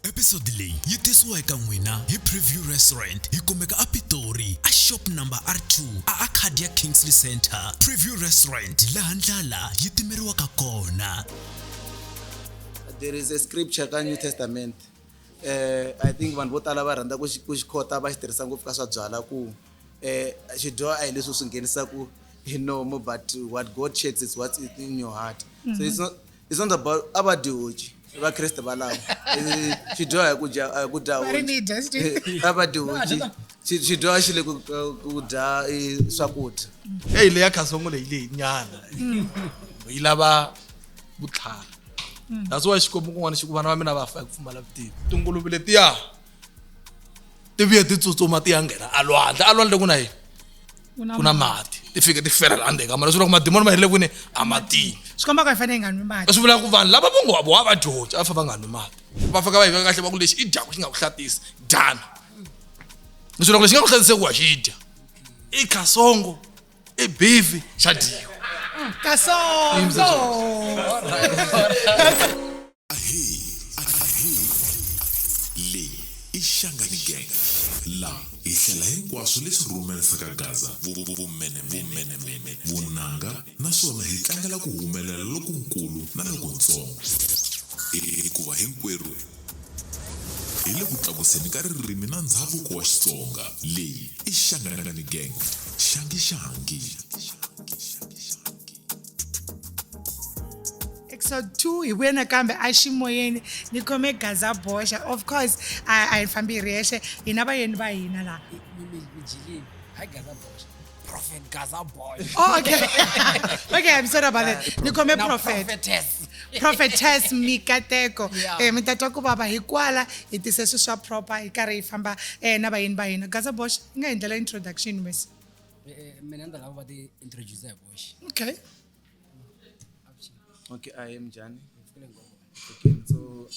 Episode leyi yi tisiwa eka n'wina hi Preview Restaurant yi kumeka a Pitori a shop number R2 a Arcadia Kingsley Center. Preview Restaurant laha ndlala yi timeriwaka kona. There is a scripture ka New Testament. I think vanhu vo tala va rhandza ku xi ku xi khota va xi tirhisa ngopfu ka swa byala ku xidyoho a hi leswi u swi nghenisaka hi nomu but what God checks is what's in your heart. So it's not about a va dyi honci vakreste valavo xidyoho hi ku dya a hi ku dya Va ri honci ni dya xi- a va dyi honci xidyoho xi le ku dya swakudya. Eyi leya khasongo leyi leyi nyana yi lava vutlhari. That's why Xikwembu kun'wana xi ku vana va mina va fa hi ku pfumala vutivi. Tinguluve letiya ti vuye ti tsutsuma ti ya nghena alwandle. Alwandle ku na yini? Ku na mati. Ti fike ti fela laha ndzeni ka mati. Leswi vulaka ku madimoni ma hele kwini? Ematini. Swi komba ku hi fanele hi nga nwi mati. Swi vula ku vanhu lava vo ngo wa va dyondza a va fanele va nga nwi mati. Va fika va yi veka kahle va ku lexi i dyaku xi nga ku hlatisi dyana. Leswi vulaka ku lexi nga ku hlatiseki wa xi dya. I khasongo, i beef xa dyiwa. Kasongo. Ahee, ahee. Leyi i Shangani Gang. La hi hlela hinkwaswo leswi rhumerisaka Gaza vumenemene, vunanga naswona hi tlangela ku humelela lokunkulu na lokuntsongo. Hikuva hinkwerhu hi le ku tlakuseni ka ririmi na ndzhavuko wa Xitsonga. Leyi i Shangani Gang. Xangi xangi. Episode 2 hi vuye nakambe a ximoyeni ni khome Gaza Boxa. Of course a hi fambi hi ri yexe, hi na vayeni va hina laha. Mi jikile. Hi Gaza Boxa. Prophet Gaza Boxa. Oh, okay. Okay, I'm sorry about that. Ni khome Na prophet. prophetess. Prophetess Mikateko. Yeah. Mi ta twa ku vava hi kwala hi tise swilo swa proper hi karhi hi famba na vayeni va hina. Gaza Boxa, i nga hi ndlela introduction mesi. Mina ni ta lava va ti introduce hi voxe. Okay. Okay, I am Jani. Okay, so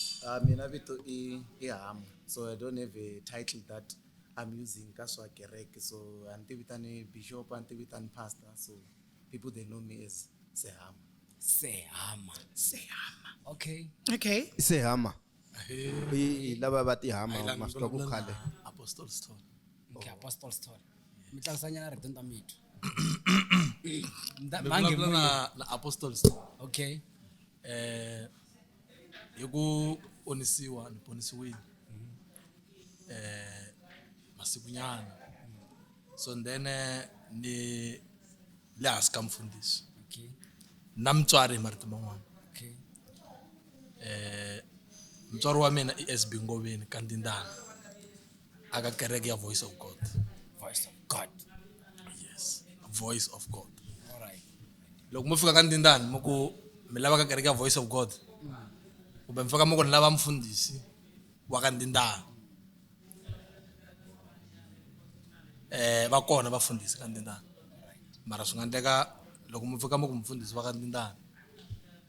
mina vito i Hamu. So I don't have a title that I'm using ka swa kereke. So a ni ti vitani bishop, a ni ti vitani pastor. So people they know me as Sehama. Sehama. Sehama. Okay. Okay. Sehama. I lava va tihama ma swi twa ku khale. Apostle Stone. Okay, Apostle Stone. Mi tlakusanyana rito ni ta mi twa. Mi vulavula na Apostle Stone. Okay. Hi ku ponisiwa ni ponisiwile. Masikunyana. So then ni le hansi ka mfundhisi. Okay. Na mutswari hi marito man'wana. Okay. Mutswari wa mina i SB Ngoveni ka Ndindana. Aka kereke ya Voice of God. Voice of God. Yes, Voice of God. All right. Loko mo fika ka Ndindana mo ku mi lava ka kereke ya Voice of God. Kumbe mi fika mo ku ni lava mfundhisi wa ka Ndindana. Va kona vafundhisi ka Ndindana. Mara swi nga endleka loko mi fika mo ku mfundhisi wa ka Ndindana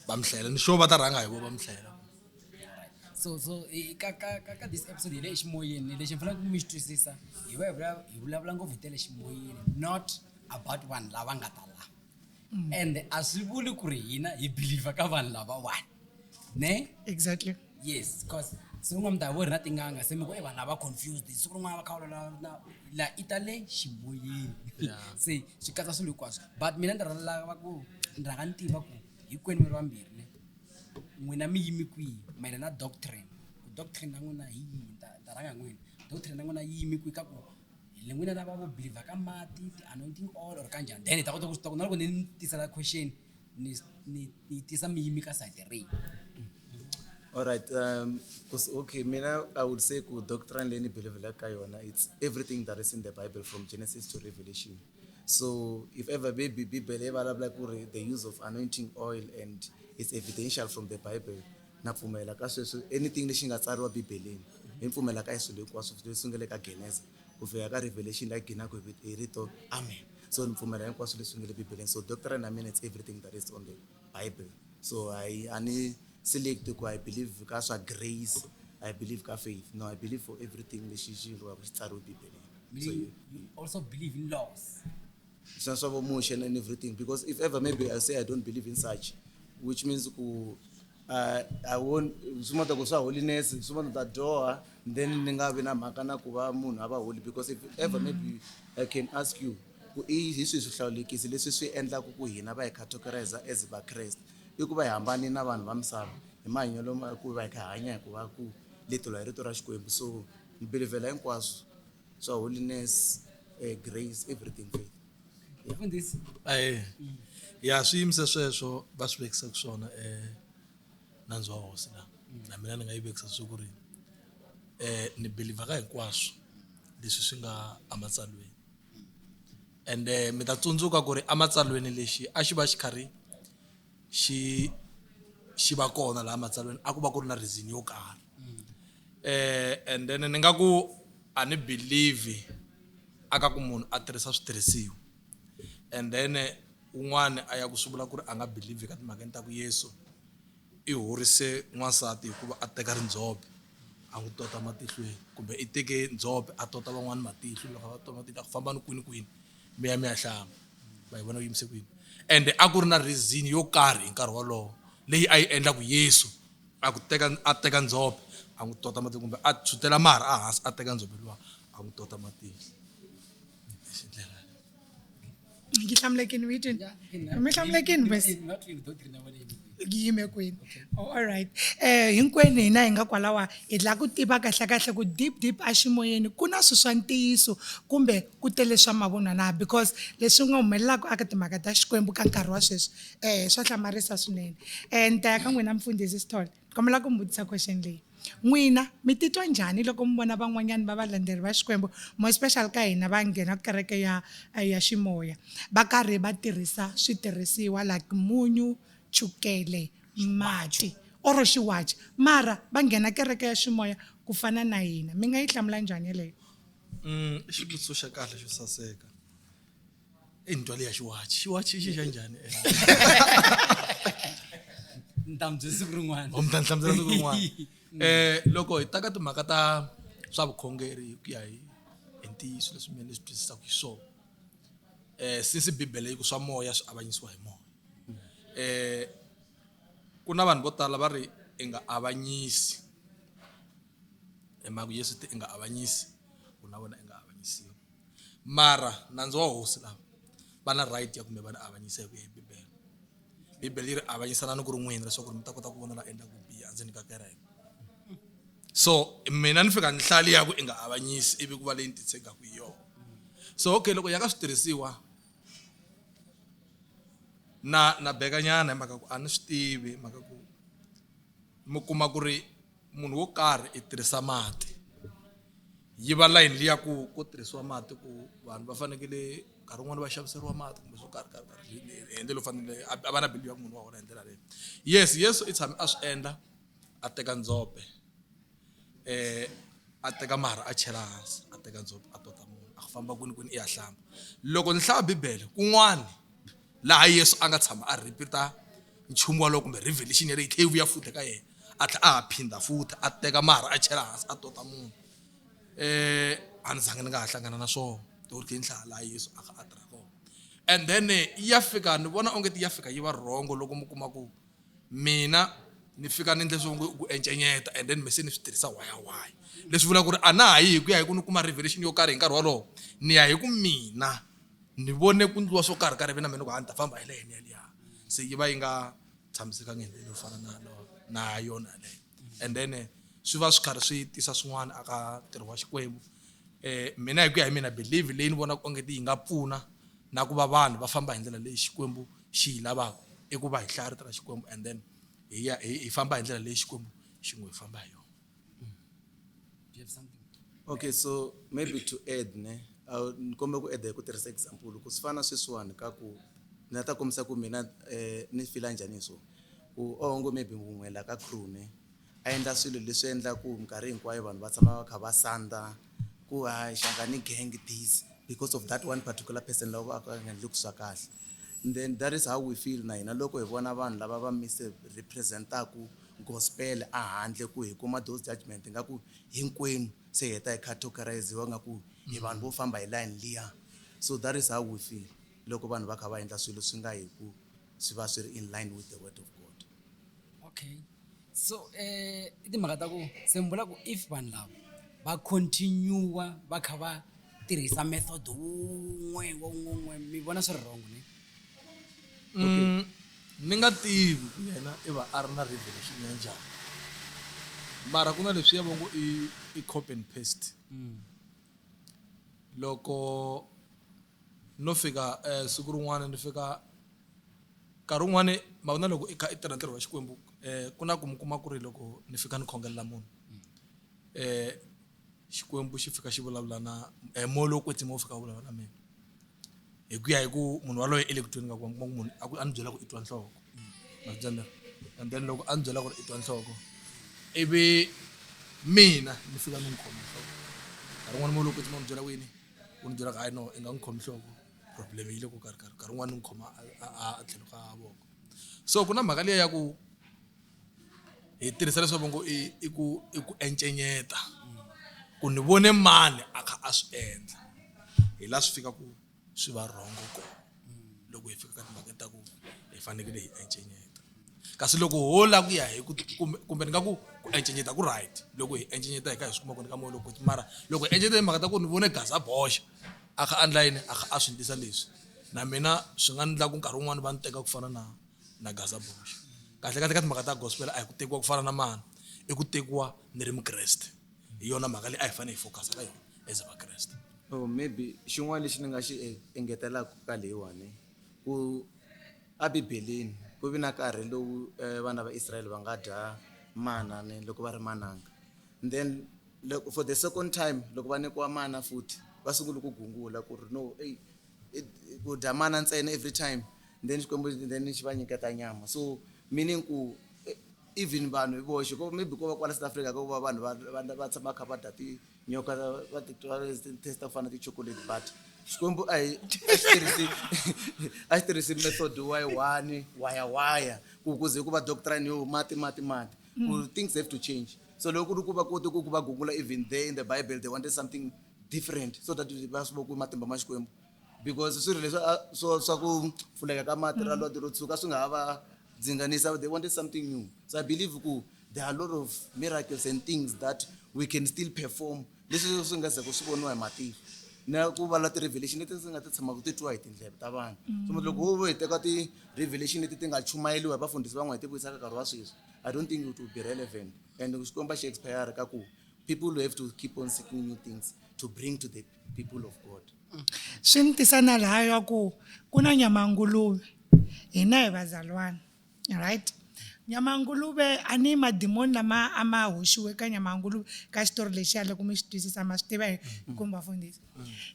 va mi hlayela ni sure va ta rhanga hi vo va mi hlayela. So, so, ka, ka, ka, ka this episode hi le ximoyeni lexi ni faneleke ku mi xi twisisa hi va hi vulavula ngopfu hi tele ximoyeni not about vanhu lava nga ta la. And a swi vuli ku ri hina hi believe ka vanhu lavawani. Ne? Exactly. Yes, because siku rin'wana mi ta vo ri na tinganga se mi ku, vanhu lava confused siku rin'wana va kha va vulavula na la i ta le ximoyeni. Se swi katsa swilo hinkwaswo but mina ni lava ku ni rhanga ni tiva ku hinkwenu mi ri vambirhi ne n'wina mi yimi kwihi mayelana na doctrine. Ku doctrine ya n'wina hi yihi? Ni ta rhanga hi n'wina. Doctrine ya n'wina yi yimi kwihi ka ku hi le n'wina lava vo believe ka mati ti-anointing oil or kanjhani then hi ta kota ku swi tiva ku na loko ni tisela question ni tisa mi yimi ka side rihi. All right. Okay, mina I would say ku doctrine leyi ni believe ka yona it's everything that is in the Bible from Genesis to Revelation. So if ever maybe Bible yi vulavula ku ri the use of anointing oil and it's evidential from the Bible, na pfumela ka sweswo anything lexi nga tsariwa Bibeleni hi pfumela ka swilo hinkwaswo leswi nga le ka Genesis ku fika ka Revelation la ghinaka hi rito amen. So ni pfumela hinkwaswo leswi nga le Bibeleni. So doctrine ya mina it's everything that is on the Bible. So I ani select ku I believe ka swa grace, I believe ka faith. No, I believe for everything lexi xi va xi tsariwe Bibeleni. So Meaning you also believe in laws. Swa swa vo Moshe and everything, because if ever maybe I say I don't believe in such, which means ku I won't swin'wana ta ku swa holiness swin'wana ta dyoha then ni nga vi na mhaka na ku va munhu a va holy because if ever maybe I can ask you ku i hi swihi swihlawulekisi leswi swi endlaka ku hina va hi categorize as vakreste i ku va hi hambane na vanhu va misava hi mahanyelo ma ku va hi kha hi hanya hi ku va ku leteriwa hi rito ra Xikwembu so ni belivhela hinkwaswo swa holiness grace everything faith. Mfundhisi. Ahee. Ya swi yimise sweswo va swi vekisaka swona nandzu wa hosi la. Na mina ni nga yi vekisa swa ku ri ni believer ka hinkwaswo leswi swi nga ematsalweni. Ende mi ta tsundzuka ku ri ematsalweni lexi a xi va xi karhi xi xi va kona laha matsalweni a ku va ku ri na reason yo karhi. And then ni nga ku a ni believe aka ku munhu a tirhisa switirhisiwa and then un'wana a ya ku swi vula ku ri a nga believe ka timhakeni ta ku Yesu i horise n'wansati hikuva a teka rindzhope a n'wi tota matihlweni kumbe i teke ndzhope a tota van'wani matihlo loko va tota matihlo a ku famba ni kwini kwini mi ya mi ya hlamba va yi vona ku yimise kwini ende a ku ri na reason yo karhi hi nkarhi wolowo leyi a yi endla ku Yesu a ku teka a teka ndzhope a n'wi tota matihlo kumbe a tshutela marha a hansi a teka ndzhope luwa a n'wi tota matihlo hi ndlela Yi hlamulekini mi yi twini mi hlamulekini bes yi yime kwini oh, all right hinkwenu hina hi nga kwalawa hi lava ku tiva kahle kahle ku deep deep aximoyeni ku na swilo swa ntiyiso kumbe ku tele swa mavunwa na because leswi nga humelelaka aka timhaka ta Xikwembu ka nkarhi wa sweswi swa hlamarisa swinene. Ni ta ya ka n'wina mfundhisi Sithole kombela ku mi vutisa question leyi n'wina mi titwa njhani loko mi vona van'wanyana va valandzeri va Xikwembu more especially ka hina va nghena kereke ya ya ximoya va karhi va tirhisa switirhisiwa like munyu chukele mati or xiwachi mara va nghena kereke ya ximoya ku fana na hina mi nga yi hlamula njhani yeleyo. I xivutiso xa kahle xo saseka i ni twa leya xiwachi xiwachi i xi xa njhani ni ta mi byela siku rin'wana mi ta ni hlamusela siku rin'wana loko hi ta ka timhaka ta swa vukhongeri hi ku ya hi hi ntiyiso leswi mina ni swi twisisaka hi swona since bibele yi ku swa moya swi avanyisiwa hi moya ku na vanhu vo tala va ri i nga avanyisi hi mhaka Yesu te i nga avanyisi ku na wena i nga avanyisiwi mara nandzu wa hosi lava va na right ya kumbe va ni avanyisa hi ku ya hi bibele bibele yi ri avanyisanani ku ri n'wina leswaku ri mi ta kota ku vona la endla ku biha endzeni ka kereke so mina ni fika ni hlali ya ku i nga avanyisi ivi ku va leyi ni titshegaka hi yona so okay loko ya ka switirhisiwa na na bekanyana hi mhaka ku a ni swi tivi hi mhaka ku mi kuma ku ri munhu wo karhi i tirhisa mati yi va layini liya ku ko tirhisiwa mati ku vanhu va fanekele nkarhi wun'wani va xaviseriwa mati kumbe swo karhi karhi karhi hi ndlela yo fanele a va na believe ya ku munhu wa hola hi ndlela leyo yes Yesu i tshame a swi endla a teka ndzhope a teka marha a chela hansi a teka ndzhope a tota munhu a famba kwini kwini i ya hlamba loko ni hlaya bibele kun'wani laha Yesu a nga tshama a repeat-a nchumu walowo kumbe revelation yaleyo yi tlhe yi vuya futhi ka yena a tlhela a ha phindha futhi a teka marha a chela hansi a tota munhu a ni zangi ni nga ha hlangana na swona loko ri tlhe ni hlaya laha Yesu a kha a tirha kona and then yi ya fika ni vona onge ti ya fika yi va wrong loko mi kuma ku mina ni fika ni endle swo ku encenyeta and then me se ni swi tirhisa waya waya leswi vulaka ku ri a na ha yi hi ku ya hi ku ni kuma revelation yo karhi hi nkarhi wolowo ni ya hi ku mina ni vone ku ndliwa swo karhi karhi ivi na mina ku a ni ta famba hi le yena yaliya se yi va yi nga tshamisekanga hi ndlela yo fana na na yona yaleyo and then swi va swi karhi swi tisa swin'wana aka ntirho wa Xikwembu mina hi ku ya hi mina believe leyi ni vonaka onge ti yi nga pfuna na ku va vanhu va famba hi ndlela leyi Xikwembu xi yi lavaka i ku va hi hlaya rito ra Xikwembu and then hi ya hi famba hi ndlela leyi Xikwembu xi ngo hi famba hi yona. Do you have something? Okay, so maybe to add ne, ni kombela ku add hi ku tirhisa example ku swi fana na sweswiwani ka ku ni nga ta kombisa ku mina ni fila njhani hi swona ku onge maybe wun'we la ka crew ne a endla swilo leswi endlaku minkarhi hinkwayo vanhu va tshama va kha va sandza ku hayi Shangani gang this because of that one particular person lava va ka nga endleki swa kahle and then that is how we feel na hina loko hi vona vanhu lava va misrepresentaku gospel a handle ku hi kuma those judgment nga ku hinkwenu se hi heta hi categoriziwa nga ku hi vanhu vo famba hi line liya so that is how we feel loko vanhu va kha va endla swilo swi nga hi ku swi va swi ri in line with the word of God. Okay. So i timhaka ta ku se mi vula ku if vanhu lava va continue va kha va tirhisa method wun'we wa wun'we mi vona swi ri wrong ne? Ni nga tivi ku yena i va a ri na revelation ya njhani, mara ku na leswiya va ngo i copy and paste. Loko no fika siku rin'wana ni fika nkarhi wun'wani ma vona loko i kha i tirha ntirho wa Xikwembu ku na ku mi kuma ku ri loko ni fika ni khongelela munhu Xikwembu xi fika xi vulavula na moya lowo kwetsima wu fika wu vulavula na mina hi ku ya hi ku munhu waloye i le ku tweni ka ku kuma ku munhu a ku a ni byela ku i twa nhloko ma swi tiva and then loko a ni byela ku ri i twa nhloko ivi mina ni fika ni n'wi khoma nhloko nkarhi wun'wani moya lowo kwetsima wu ni byela ku yini wu ni byela ku hayi no i nga n'wi khomi nhloko problem yi le ko karhi karhi nkarhi wun'wani ni n'wi khoma a tlhelo ka voko so ku na mhaka liya ya ku hi tirhisa leswi va ngo i ku encenyeta ku ni vone mani a kha a swi endla hi la swi fika ku swi va rhongo kona loko hi fika ka timhaka ta ku hi fanekele hi encenyeta kasi loko ho la ku ya hi ku kumbe ni nga ku ku encenyeta ku right loko hi encenyeta hi kha hi swi kuma ku ni ka moya loko mara loko hi encenyeta hi mhaka ta ku ni vone gaza boxa a kha a endla yini a kha a swi endlisa leswi na mina swi nga ndla ku nkarhi wun'wani va ni teka ku fana na na gaza boxa kahle kahle ka timhaka ta gospel a hi ku tekiwa ku fana na mani i ku tekiwa ni ri mukreste hi yona mhaka leyi a hi fanele hi focus ka yona as vakreste. Oh, maybe xin'wana lexi ni nga xi engetelaka ka leyiwani ku a bibeleni ku vi na nkarhi lowu vana va Israel va nga dya mana ni loko va ri mananga and then loko for the second time loko va nyikiwa mana futhi va sungule ku gungula ku ri no ey ku dya mana ntsena every time then Xikwembu then xi va nyiketa nyama so meaning ku even vanhu hi voxe ko maybe ko va kwala South Africa ko va vanhu va tshama kha va dya tinyoka va titwa ti-taste ku fana na ti-chocolate but Xikwembu a hi a xi tirhisi a xi tirhisi method wa yi one waya waya ku ku ze ku va doctrine yo mati mati mati ku things have to change so loko ku ri ku va kote ku va gungula even there in the Bible they wanted something different so that va swi vona ku matimba ma Xikwembu because swilo leswi swo swa ku pfuleka ka mati ra lwandle ro tshuka swi nga ha va dzinganisa they wanted something new so I believe ku there are a lot of miracles and things that we can still perform leswi swi nga ze ku swi voniwa hi matihlo na ku va la ti-revelation leti ndzi nga ti tshamaka ti twiwa hi tindleve ta vanhu so loko wo vo hi teka ti-revelation leti ti nga chumayeriwa hi vafundhisi van'wana hi ti vuyisaka nkarhi wa sweswi I don't think it will be relevant and Xikwembu a xi expire ka ku people have to keep on seeking new things to bring to the people of God. Swi ni tisa na laha ya ku ku na nyama ya nguluve hina hi vazalwana right nyama ya nguluve a ni madimoni lama a ma hoxiwe ka nyama ya nguluve ka xitori lexiya loko mi xi twisisa ma swi tiva hi kumbe vafundhisi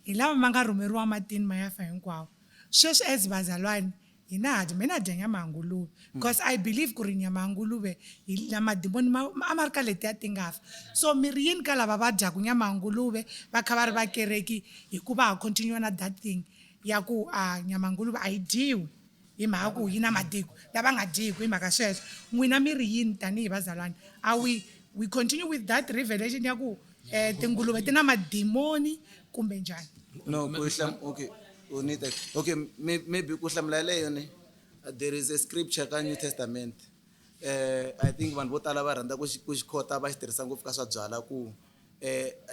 hi lava ma nga rhumeriwa matini ma ya fa hinkwawo sweswi as vazalwane hina ha dya mina dya nyama ya nguluve because I believe ku ri nyama ya nguluve hi la madimoni ma a ma ri ka letiya ti nga fa so mi ri yini ka lava va dyaku nyama ya nguluve va kha va ri vakereki hikuva ha continue na that thing ya ku a nyama ya nguluve a yi dyiwi hi mhaka ku yi na matiko lava nga dyiku hi mhaka sweswo n'wina mi ri yini tanihi vazalwana a we continue with that revelation ya ku tinguluve ti na madimoni kumbe njhani? No, ku okay u ni teka okay maybe ku hlamula yeleyo ni there is a scripture ka New Testament I think vanhu vo tala va rhandza ku xi ku xi khota va xi tirhisa ngopfu ka swa byala ku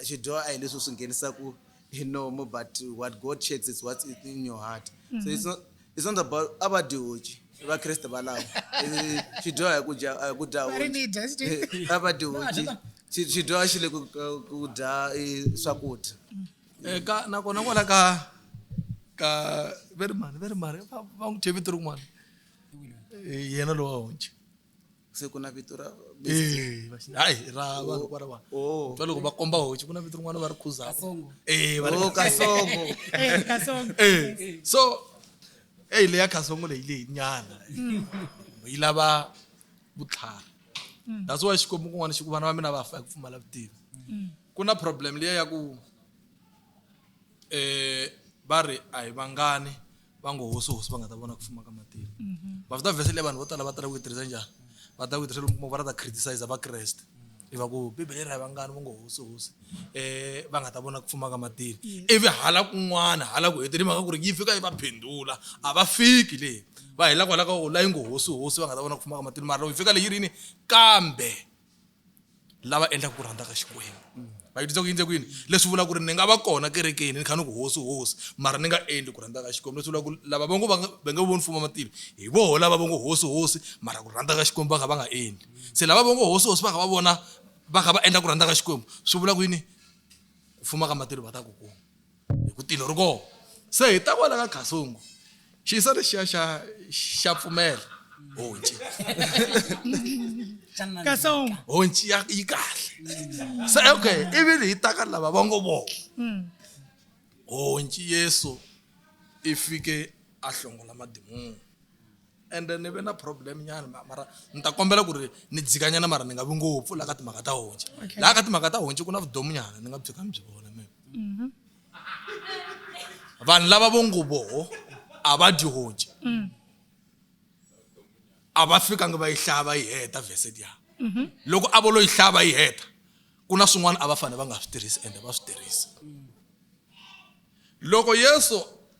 xidyoho a hi leswi u swi nghenisaka hi nomu but what God checks is what's in your heart so it's not about a va dyi honci vakreste valavo xidyoho a hi ku dya a hi ku dya Va ri ni dya honci a va dyi honci xidyoho xi le ku dya swakudya. Ka nakona kwala ka ka ve ri mani ve ri mani va n'wi thye vito rin'wana yena lowa honci se ku na vito ra hayi ra vanhu kwala va Oh. twa loko va komba honci ku na vito rin'wana va ri khuzaka Kasongo. Va ri Oh, Kasongo. Kasongo. So eyi leya Kasongo leyi leyi nyana yi lava vutlhari that's why Xikwembu kun'wana xi ku vana va mina va fa hi ku pfumala vutivi ku na problem liya ya ku va ri a hi vangani va ngo hosi hosi va nga ta vona ku fuma ka matilo va fita verse leyi vanhu vo tala va tala ku yi tirhisa njhani va ta ku yi tirhisa loko va ta criticize vakreste I va ku bibele ra vangani va ngo hosi hosi um va nga ta vona ku pfuma ka matilo ivi hala kun'wana hala ku heteli mhaka ku ri yi fika yi va phendula a va fiki le va hela kwala ka ku la yi ngo hosi hosi va nga ta vona ku pfuma ka matilo mara loko yi fika leyi rini kambe lava endlaka ku rhandza ka xikwembu va yi twisa ku yindze kwini leswi vulaka ku ri ni nga va kona kerekeni ni kha ni ku hosi hosi mara ni nga endli ku rhandza ka xikwembu leswi vulaka ku lava va ngo va nga va nge voni mfumo wa matilo hi voho lava va ngo hosi hosi mara ku rhandza ka xikwembu va kha va nga endli se lava va ngo hosi hosi va kha va vona va kha va endla ku rhandza ka xikwembu swi vula ku yini ku fuma ka matilo va ta ku kuma hi ku tilo ri kona se hi ta kwala ka khasongo xiyisa lexiya xa xa pfumela honci Kasongo. honci ya yi kahle se okay ivi hi ta ka lava va ngo vona honci yesu i fike a hlongola madimoni ende ni ve na problem nyana mara ni ta kombela ku ri ni dzikanyana mara ni nga vi ngopfu laha ka timhaka ta honci laha ka timhaka ta honci ku na vudomu nyana ni nga byi ka ni byi vona mina mhm. vanhu lava vo nguvoho a va dyi honci mm. a va fikangi va yi hlaya va yi heta vhese liya mhm. loko a vo lo yi hlaya va yi heta ku na swin'wana a va fanele va nga swi tirhisi ende va swi tirhisa Loko Yesu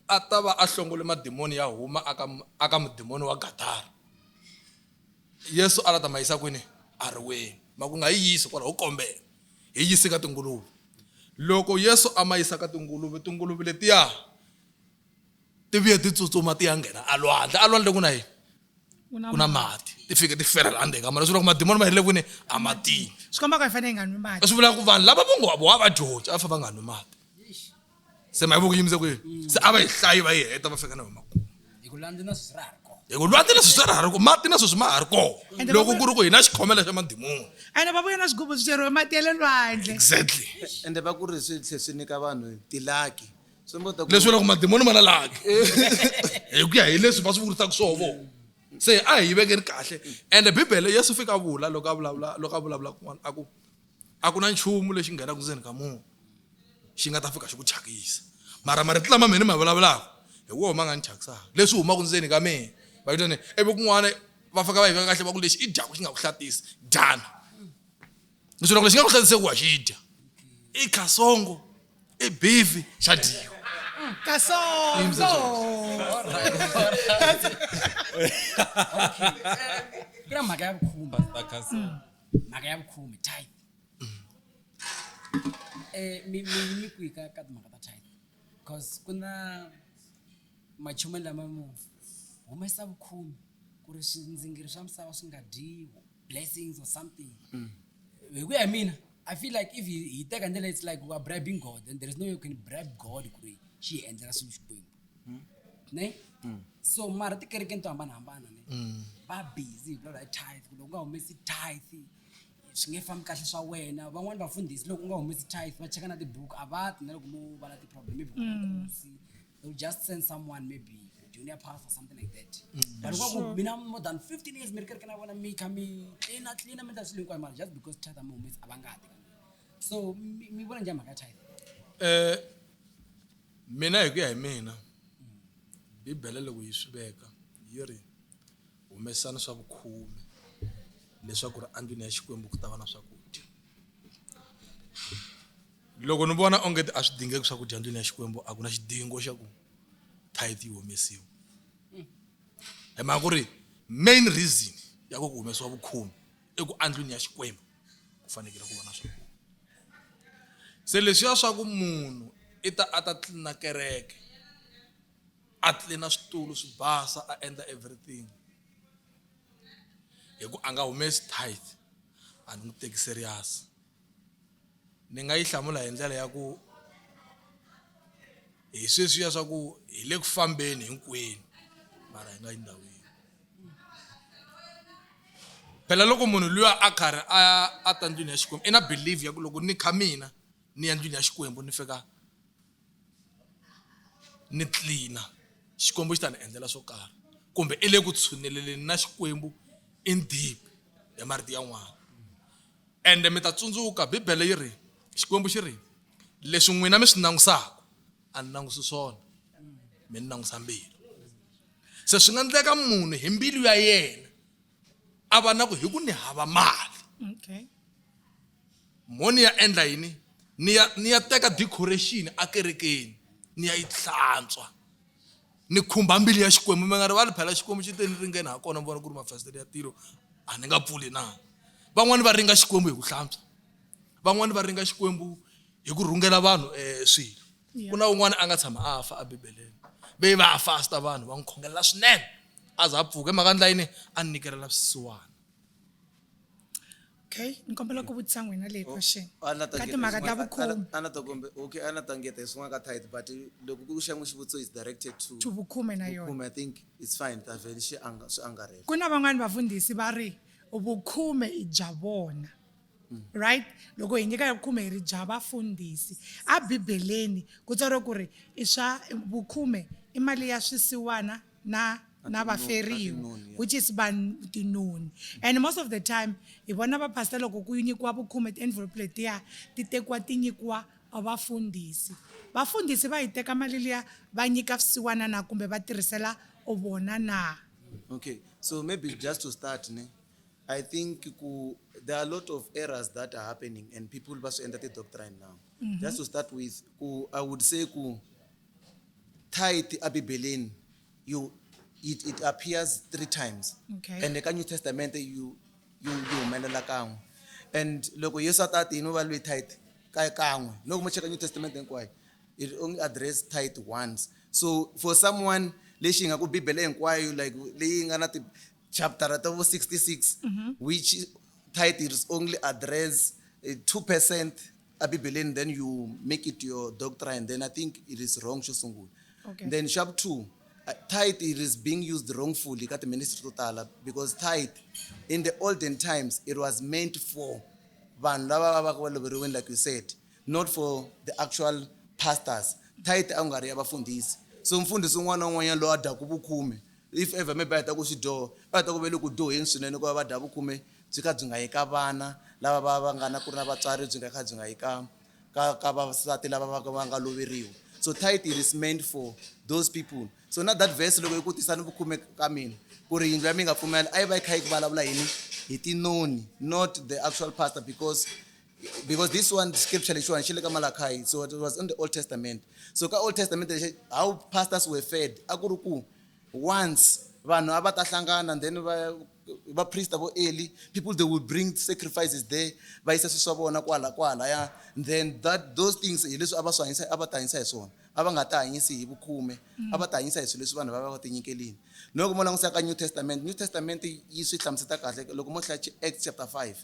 a ta va a hlongole madimoni ya huma aka aka mudimoni wa Gadara, Yesu a la ta ma yisa kwini? Ariweni. Ma ku nga yi yisi kwalaho, ho kombela hi yisi ka tinguluve. Loko Yesu a ma yisa ka tinguluve, tinguluve letiya ti vuye ti tsutsuma ti ya nghena alwandle. Alwandle ku na yini? Ku na mati. Ti fike ti fela laha ndzeni ka mati. Leswi vulaka ku madimoni ma herile kwini? Amatini. Swi komba ku hi fanele hi nga nwi mati. Swi vula ku vanhu lava vo ngo wa va dyondza a va fanele va nga nwi mati. Se ma yi vo ku yimise kwini? Se a va yi hlayi va yi heta va fika na yo makumu. Hi ku lwandle na sweswi ra ha ri kona. Hi ku lwandle na sweswi ra ha ri kona, mati na sweswi ma ha ri kona. Loko ku ri ku hi na xikhomela xa madimoni. Ene va vuya na swigubu swi cheriwe mati ya le lwandle. Exactly. Ende va ku ri swi tlhe swi nyika vanhu tilaki. Swi mbo ta ku Leswi vulaka ku madimoni ma na laki. Hi ku ya hi leswi va swi vurisaka swoho vona. Se a hi yi vekeni kahle. Ende Bibele Yesu fika a vula loko a vulavula loko a vulavula kun'wana a ku a ku na nchumu lexi nghenaka ndzeni ka munhu xi nga ta fika xi ku thyakisa mara marito lama mina ni ma vulavulaka hi wona ma nga ni thyakisaka leswi humaka ndzeni ka mina va yitwa ni ivi kun'wana va fika va yi veka kahle va ku lexi i dyaku xi nga ku hlatisi dyana leswi loko lexi nga ku hlatiseki wa xi dya i khasongo i beef xa dyiwa kasongo ku na mhaka ya vukhume mhaka ya vukhume tithe um mi mi yimi kwihi ka ka timhaka ta tithe because ku na machumu lama mo humesa vukhume ku ri swindzingiri swa misava swi nga dyiwi blessings or something hi ku ya hi mina i feel like if hi hi teka ndlela it's like we are bribing god and there is no way you can bribe god ku ri xi hi endlela swilo xikwembu ne so mara tikerekeni to hambanahambana ne va busy hi vulavula hi tithe ku loko u nga humesi tithe swi nge fambi kahle swa wena van'wani vafundhisi loko u nga humesi tithe va cheka na tibuku a va ti na loko mo va na ti-problem maybe ku na nkosi they'll just send someone maybe junior pastor something like that but loko ku mina more than 15 years mi ri kereke na vona mi kha mi tlina tlina mi endla swilo hinkwayo mara just because tithe a mi humesi a va nga ti so mi mi vona njhani mhaka ya tithe Eh mina hi ku ya hi mina Bibele loko yi swi veka yi ri humesani swa vukhume leswaku ri endlwini ya Xikwembu ku ta va na swakudya. Loko ni vona onge a swi dingeki swakudya endlwini ya Xikwembu a ku na xidingo xa ku tithe yi humesiwa. Hi mhaka ku ri main reason ya ku ku humesiwa vukhume i ku endlwini ya Xikwembu ku fanekele ku va na swakudya. Se leswiya swa ku munhu i ta a ta tlilina kereke a tlilina switulu swi basa a endla everything hi ku a nga humesi tithe a ni n'wi teki serious ni nga yi hlamula hi ndlela ya ku hi sweswiya swa ku hi le ku fambeni hinkwenu mara hi nga yi ndhawini phela loko munhu luya a karhi a a ta ndlwini ya xikwembu i na believe ya ku loko ni kha mina ni ya ndlwini ya xikwembu ni fika ni tlilina xikwembu xi ta ni endlela swo karhi kumbe i le ku tshuneleleni na xikwembu in deep hi marito yan'wana ende mi ta tsundzuka bibele yi ri xikwembu xi ri leswi n'wina mi swi langusaka a ni langusi swona mi ni langusa mbilu se swi nga endleka munhu hi mbilu ya yena a va na ku hi ku ni hava mali okay. Mo ni ya endla yini? Ni ya ni ya teka decoration akerekeni ni ya yi hlantswa. Ni khumba mbilu ya Xikwembu mi nga rivali phela Xikwembu xi te ni ringeni ha kona mi vona ku ri mafasitere ya tilo a ni nga pfuli na. Van'wani va ringa Xikwembu hi ku hlantswa. Van'wani va ringa Xikwembu hi ku rhungela vanhu swilo. Ku na un'wana a nga tshama a fa ebibeleni ve va fasta vanhu va n'wi khongelela swinene a za a pfuka hi mhaka ndla yini a nyikelela swisiwana. Okay, ni kombela ku vutisa n'wina leyi question. A na ta Ka timhaka ta vukhume. A na ta kombe okay a na ta ngeta hi swin'wana ka tithe but loko ku xa n'wi xivutiso is directed to To vukhume na yona. Vukhume I think it's fine ta vhele xi anga swi angarhela. Ku na van'wani vafundhisi va ri vukhume i bya vona. Right? Loko hi nyika vukhume hi ri bya vafundhisi. A Bibeleni ku tsariwe ku ri i swa vukhume i mali ya swisiwana na na vaferiwa which is vanhu tinoni and most of the time hi vona va-pastor loko ku nyikiwa vukhume ti-envelope letiya ti tekiwa ti nyikiwa vafundhisi vafundhisi va yi teka mali liya va nyika swisiwana na kumbe va tirhisela vona na. Okay so maybe just to start ne I think ku there are a lot of errors that are happening and people va swi endla ti-doctrine now just to start with ku I would say ku tithe ebibeleni you it, it appears three times Okay. and eka new testament you you yi humelela kan'we and loko yesu a ta ti yini va lwe tithe ka kan'we loko mo cheka new testament hinkwayo it only address tithe once so for someone lexi hi nga ku bibele hinkwayo like leyi nga na ti chapter ta vo 66 which tithe is only address 2% ebibeleni then you make it your doctrine then I think it is wrong xo sungula. Okay. Then sharp 2 tithe it is being used wrongfully ka ti-ministry to tala because tithe in the olden times it was meant for vanhu lava va va va loveriweni like you said not for the actual pastors. Tithe a ku nga ri ya vafundhisi so mfundhisi un'wana na un'wanyana loyi a dyaku vukhume if ever maybe a heta ku swi dyoha va heta ku ve le ku dyoheni swinene ku va va dya vukhume byi kha byi nga yi ka vana lava va va nga na ku ri na vatswari byi nga kha byi nga yi ka ka ka vavasati lava va va nga loveriwa so tithe it is meant for those people so na that verse loko yi ku tisani vukhume ka mina ku ri yindlu ya mina yi nga pfumela a yi va yi kha yi vulavula yini hi tinoni not the actual pastor because because this one scripture lexiwani xi le ka Malachi so it was in the Old Testament so ka Old Testament lexi how pastors were fed a ku ri ku once vanhu a va ta hlangana and then va vaprista vo Eli people they would bring sacrifices there va yisa swilo swa vona kwala kwalaya then that those things hi leswi a va swi hanyisa a va ta hanyisa hi swona a va nga ta hanyisi hi vukhume a va ta hanyisa hi swilo leswi vanhu va va va tinyikelini loko mo langutisa ka New Testament New Testament yi swi hlamuseta kahle loko mo hlaya Acts chapter 5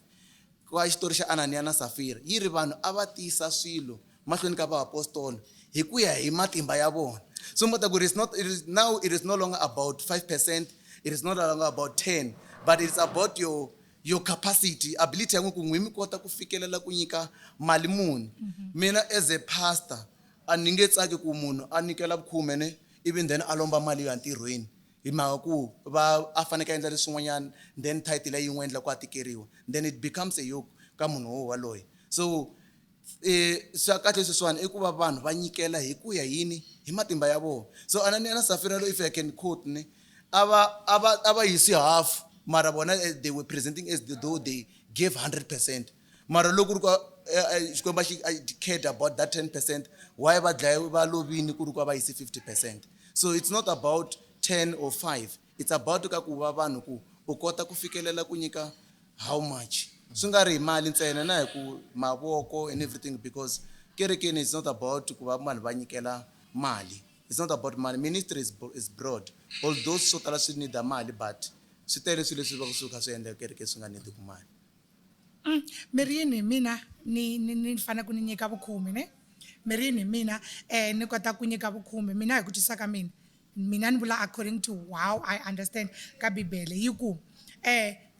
ka xitori xa Ananiya na Safira yi ri vanhu a va tisa swilo mahlweni ka vaapostola hi ku ya hi matimba ya vona so mo ta ku it is not it is now it is no longer about 5% it is no longer about 10 but it's about your your capacity ability ya n'wi ku n'wi mi kota ku fikelela ku nyika mali muni mina as a pastor a ni nge tsaki ku munhu a nyikela vukhume ne even then a lomba mali yo ya ntirhweni hi mhaka ku va a faneke a endla leswin'wanyana then title yi n'wi endla ku a tikeriwa then it becomes a yoke ka munhu wo waloye so swa kahle sweswiwani i ku va vanhu va nyikela hi ku ya yini hi matimba ya vona so Ananiya na Safira if I can quote ne a va a va a va yisi half mara vona they were presenting as though they gave 100% mara loko ku ri ku Xikwembu a xi cared about that 10% why va dlaye va lovini ku ri ku a va yisi 50% so it's not about 10 or 5 it's about ka ku va vanhu ku u kota ku fikelela ku nyika how much swi nga ri hi mali ntsena na hi ku mavoko and everything because kerekeni it's not about ku va vanhu va nyikela mali it's not about money ministry is broad although swo tala swi need mali but swi tele swilo leswi va swi kha swi endla kerekeni swi nga need ku mali. Mi ri yini hi mina ni ni ni fanele ku ni nyika vukhume ne mi ri yini hi mina ni kota ku nyika vukhume mina hi ku twisisa ka mina mina ni vula according to how I understand ka bibele yi ku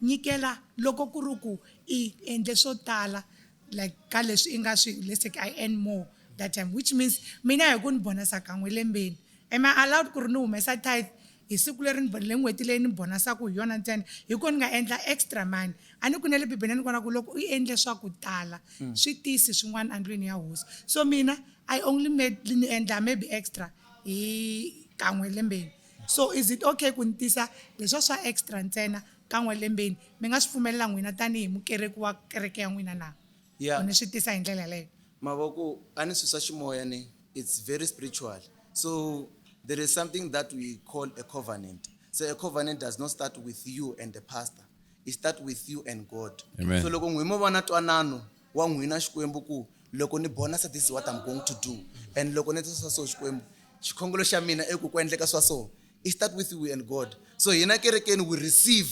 nyikela loko ku ri ku i endle swo tala like ka leswi i nga swi let's say I earn more that time which means mina hi ku ni bonasa kan'we lembeni am I allowed ku ri ni humesa tithe hi siku leri ni le n'hweti leyi ni bonasaku hi yona ntsena hi ko ni nga endla extra money a ni ku na le bibeleni kona ku loko u endle swa ku tala swi tisi swin'wana endlwini ya hosi so mina I only made ni endla maybe extra hi kan'we lembeni so is it okay ku ni tisa leswiya swa extra ntsena kan'we lembeni mi nga swi pfumelela n'wina tanihi mukereki wa kereke ya n'wina na? Yeah. Ni swi tisa hi ndlela yaleyo. Mavoko a ni swilo swa ximoya ni it's very spiritual. So there is something that we call a covenant. So a covenant does not start with you and the pastor. It start with you and God. Amen. So loko n'wina mo va na ntwanano wa n'wina Xikwembu ku loko ni bonasa this is what I'm going to do. And loko ni tisa so Xikwembu, xikhongelo xa mina i ku ku endleka swa so. It start with you and God. So hina kerekeni we receive